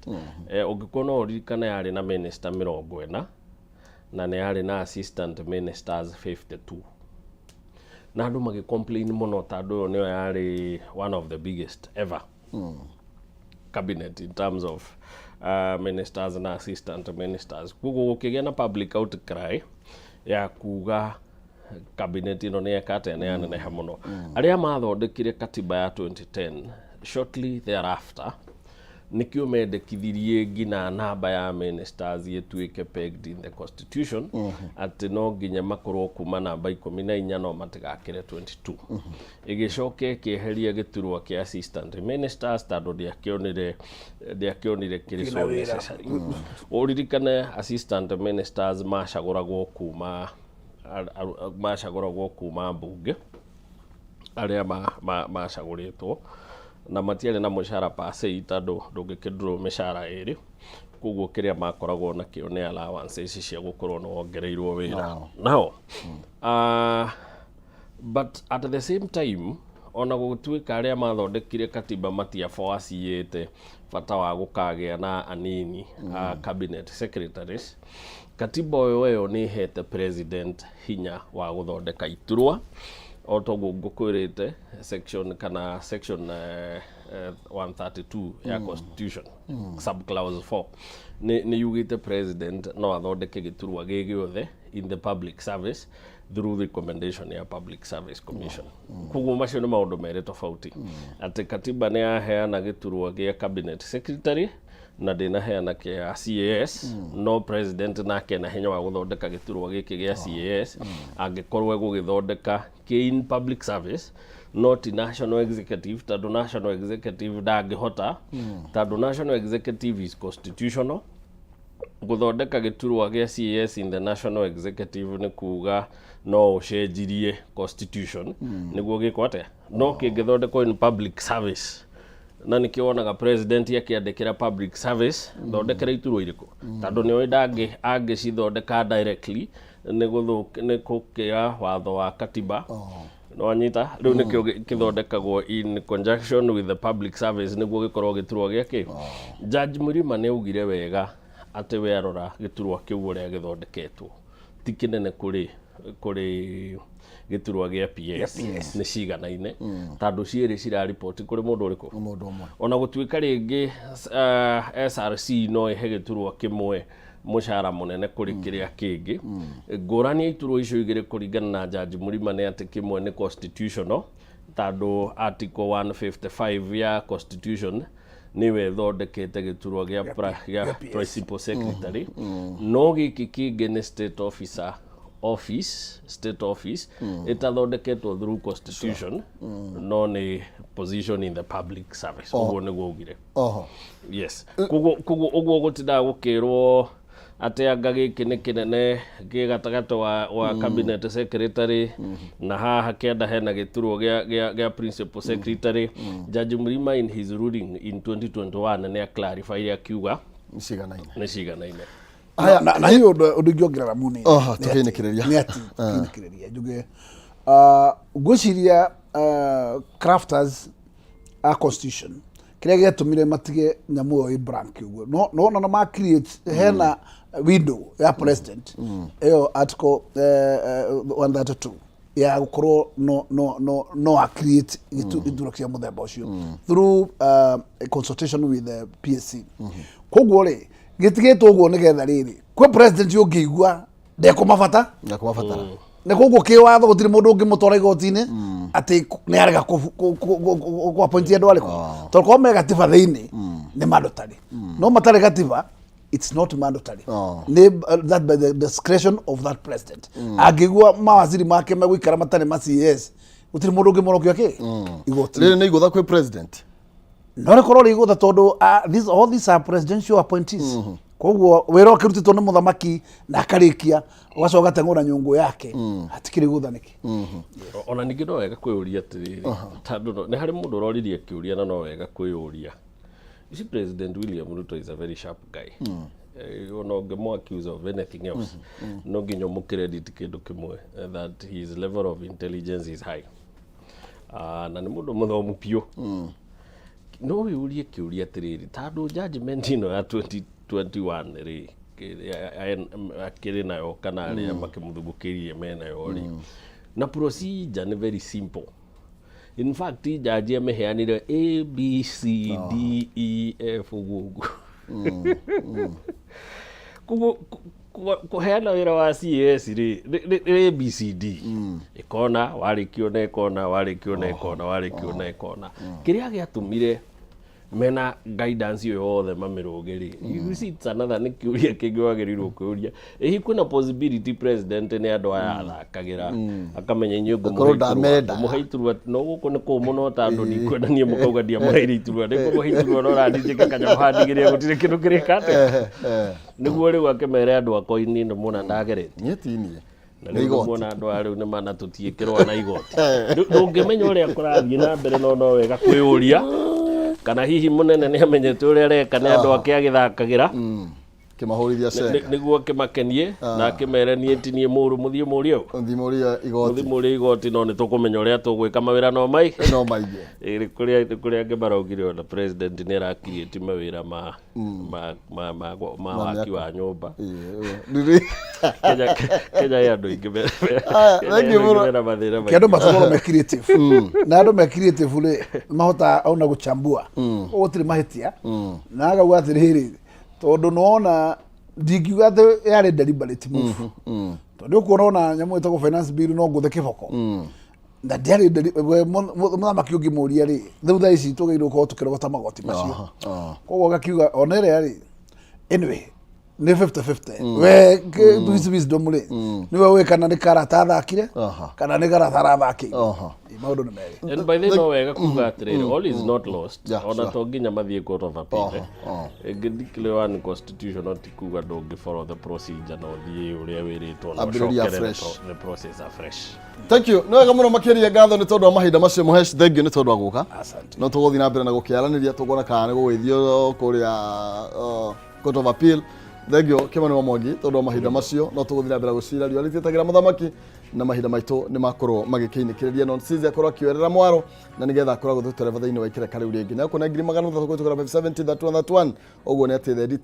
ũngĩkorwo no ũririkane, yarĩ na minister 40 na nĩ yarĩ na assistant ministers 52, na andũ magĩ complain mũno tondũ ĩyo nĩyo yarĩ one of the biggest ever cabinet in terms of ministers na assistant ministers. Koguo gũkĩgĩa na public outcry ya kuga cabinet ĩno nĩ yeka atĩa, nĩ yaneneha mũno. Arĩa mathondekire katiba ya 2010 shortly thereafter nĩkĩo mendekithirie nginya namba ya ministers ĩtuĩke pegged in the constitution, atĩ no nginya makorwo kuma namba 14 no matigakĩre 22. Ĩgĩcoka ĩkĩeheria gĩturwa kĩa assistant ministers tondũ ndĩakĩonire kĩrĩ so Kĩna wĩra. necessary. Ũririkane assistant ministers macagũragwo kuma mbunge, arĩa macagũrĩtwo na matiarĩ na mũcara per se tondũ ndũngĩkĩndũrwo mĩcara ĩrĩ. Koguo kĩrĩa makoragwo nakĩo nĩ allowance ici cia gũkorwo nĩ wongereirwo wĩra nao. But at the same time, ona gũtuĩka arĩa mathondekire katiba matiaboaciĩte bata wa gũkagĩa na anini cabinet secretaries, katiba ĩyo ĩyo nĩ ĩhete president hinya wa gũthondeka iturwa o toguo ngũkwĩrĩte, section kana section 132 ya constitution, subclause 4, nĩ yugĩte president no athondeke gĩturwa gĩ gĩothe in the public service through recommendation ya Public Service Commission. Koguo macio nĩ maũndũ merĩ tofauti, atĩ katiba nĩ yaheana gĩturwa gĩa cabinet secretary na ndĩnaheana kĩa CAS, no president nake na hinya wa gũthondeka gĩturwa gĩkĩ gĩa CAS angĩkorwo egũgĩthondeka kĩ in public service, not national executive, tondũ national executive ndangĩhota, tondũ national executive is constitutional. Gũthondeka gĩturwa gĩa CAS in the national executive nĩ kuga no ũcenjirie constitution nĩguo gĩkwo atĩa, no kĩngĩthondekwo in public service, na nĩkĩo wonaga president akĩandĩkĩra public service, thondekera iturwa irĩkũ, tondũ nĩoĩ ndangĩ angĩcithondeka directly nĩ gũkĩra watho wa katiba. Nĩwanyita? Rĩu nĩkĩo kĩthondekagwo in conjunction with the public service nĩguo gĩkorwo gĩturwa gĩakĩ. Judge Mrima nĩ augire wega atĩ we arora gĩturwa kĩu ũrĩa gĩthondeketwo ti kĩnene kũrĩ gĩturwa gĩa PS, nĩ ciganaine tondũ cierĩ cirariboti kũrĩ mũndũ ũrĩkũ? Mũndũ ũmwe. Ona gũtuĩka rĩngĩ SRC no ĩhe gĩturwa kĩmwe mũcara mũnene kũrĩ kĩrĩa kĩngĩ, ngũrani ya iturwa icio igĩrĩ kũringana na Judge Mrima nĩ atĩ kĩmwe nĩ constitutional tondũ article 155 ya constitution nĩwe ĩthondekete gĩturwa gĩa principal secretary, no gĩkĩ kĩngĩ nĩ state officer office, state office ĩtathondeketwo through constitution, no nĩ position in the public service. Ũguo nĩguo augire. Yes, koguo ũguo gũtindaga gũkĩrwo atĩ anga gĩkĩ nĩ kĩnene gĩ gatagatĩ wa cabinet secretary na haha kĩanda hena gĩturwa gĩa principal secretary. Judge Mrima in his ruling in 2021 nĩ aclarify akiuga ciganaine. Nĩ ciganaine. Na hiyo ũndũ ingĩongerera munini Oho, tũkĩinĩkĩrĩria. Nĩ atĩ tũkĩinĩkĩrĩria njuge, ngwĩciria crafters a constitution kĩrĩa gĩatũmire matige nyamũ ĩyo ĩ blank ũguo, no no ma create hena window ya president ĩyo article 132 ya gũkorwo no a create gĩturwa kĩa mũthemba ũcio through consultation with the PSC. Koguo rĩ, gĩtigĩtwo ũguo nĩgetha rĩrĩ kwĩ president ũngĩigua ndekũmabata. Ndekũmabatara. Nĩ koguo kĩwatho gũtirĩ mũndũ ũngĩmũtwara igoti-inĩ atĩ nĩ arega kũ appoint andũ arĩkũ, tondũ korwo me gatiba thĩinĩ nĩ mandatory, no matarĩ gatiba it's not mandatory. Nĩ that by the discretion of that president. Angĩigua mawaziri make megũikara matarĩ ma CS, gũtirĩ mũndũ ũngĩmũrokia kĩ igoti. Rĩrĩ nĩ igũtha kwĩ president. No rĩkorwo rĩ igũtha tondũ all these are presidential appointees. Koguo wĩra ũkĩrutĩtwo nĩ mũthamaki na akarĩkia, ũgacoka ũgateng'ũra nyũngũ yake, hatikĩrĩ gũtha nĩkĩ? Ona ningĩ no wega kwĩyũria atĩrĩrĩ, tondũ nĩ harĩ mũndũ ũroririe kĩũria, na no wega kwĩyũria. You see, President William Ruto is a very sharp guy. Ona ũngĩmũ accuse of anything else, no nginya ũmũ credit kĩndũ kĩmwe, that his level of intelligence is high. Na nĩ mũndũ mũthomu biũ. No wĩũrie kĩũria atĩrĩrĩ, tondũ judgment ĩno ya 2021 rĩ, akĩrĩ nayo kana arĩa makĩmũthugũkĩirie menayo rĩ, na procedure nĩ very simple. In fact, jaji amĩheanire A B C D E F ũguo ũguo. Koguo kũheana wĩra wa CAS rĩ, nĩ ABCD, ĩkona warĩkio na ĩkona warĩkio na ĩkona warĩkio na ĩkona. Kĩrĩa gĩatũmire mena guidance ĩyo yothe mamĩrũge rĩ, you see, it's another, nĩ kĩũria kĩngĩ wagĩrĩirwo kwĩũria. Ĩ kwĩna possibility president nĩ andũ aya athakagĩra, akamenya inyuĩ Akorwo ngũmũhe iturwa, ndamenda. ngũmũhe iturwa, no gũkũ nĩ kũmũ, no tondũ ndikwenda niĩ mũkauga ndiamũheire iturwa, nĩ ngũmũhe iturwa no randinjĩke kanyamũ handigĩrĩre gũtirĩ kĩndũ kĩrĩka atĩa, nĩguo rĩu akĩmere andũ akwa ini nĩ muona ndageretie. Niĩ ti niĩ. Na Nĩ rĩu igoti. muona andũ aya rĩu nĩ manatũtiĩkĩrwo na igoti. Rĩu ndũngĩmenya ũrĩa kũrathiĩ na mbere, no wega kwĩyũria kana hihi mũnene nĩ amenyete ũrĩa areka, nĩ andũ ake agĩthakagĩra Kĩmahũrithia cenga. Nĩguo akĩmakenie na akĩmere niĩ ti niĩ mũru, mũthiĩ mũrie ũ? Mũthiĩ mũrie igoti. Mũthiĩ mũrie igoti, no nĩ tũkũmenya ũrĩa tũgwĩka, mawĩra no mai no maingĩ. Ĩ, nĩ kũrĩa angĩ maraugire ona president nĩ arakiriĩti mawĩra ma Ma waki mĩako. wa nyũmba. Rĩrĩ. Kenya ĩ andũ aingĩ Aya, Kenya thank ĩ you andũ mũno. aingĩ mena mathĩna Kĩ andũ maingĩ. matikorwo me creative, na andũ me creative rĩ, mahotaga ona gũchambua ũguo gũtirĩ mahĩtia, na akauga atĩrĩrĩ, tondũ nĩwona ndingiuga atĩ yarĩ deliberate move, tondũ ũkuona ona nyamũ ĩtagwo finance bill no ngũthe kĩboko na ndiarĩ we mũthamaki ũngĩmũria rĩ, rĩu thaa ici tũgĩrĩirwo gũkorwo tũkĩrogota magoti macio. Koguo agakiuga ona ĩrĩa rĩ, anyway nĩ 50-50, we his wisdom rĩ, nĩwe ũĩ kana nĩ karata athakire kana nĩ karata arathakĩire. Maũndũ nĩ merĩ. And by the way, no wega kuga atĩrĩrĩ, all is not lost. Ona to nginya mathiĩ court of appeal. Ĩngĩ declare unconstitutional ti kuga ndũngĩ follow the procedure na ũthiĩ ũrĩa wĩrĩtwo na Ambĩrĩria ũcokerere afresh. the process afresh. Thank you, nĩ wega mũno makĩria. Ngatho nĩ tondũ wa mahinda macio. Mũhesh, thank you nĩ tondũ wa gũka. No tũgũthiĩ na mbere na gũkĩaranĩria, tũkuona kana nĩ gũgĩthio kũrĩa court of appeal. Thank you, Kĩmani wa Mwangi, tondũ wa mahinda macio. No tũgũthiĩ na mbere gũcira riũa rĩtiĩtagĩra mũthamaki, na mahinda maitũ nĩ makorwo magĩkĩinĩkĩrĩria. No Sisi akorwo akĩoerera mwaro na nĩgetha akorwo agũtũtereba thĩinĩ wa ikereka rĩu rĩngĩ na kuona 300,000 kũhĩtũkĩra 570 31 31. Ũguo nĩ atĩ thendi.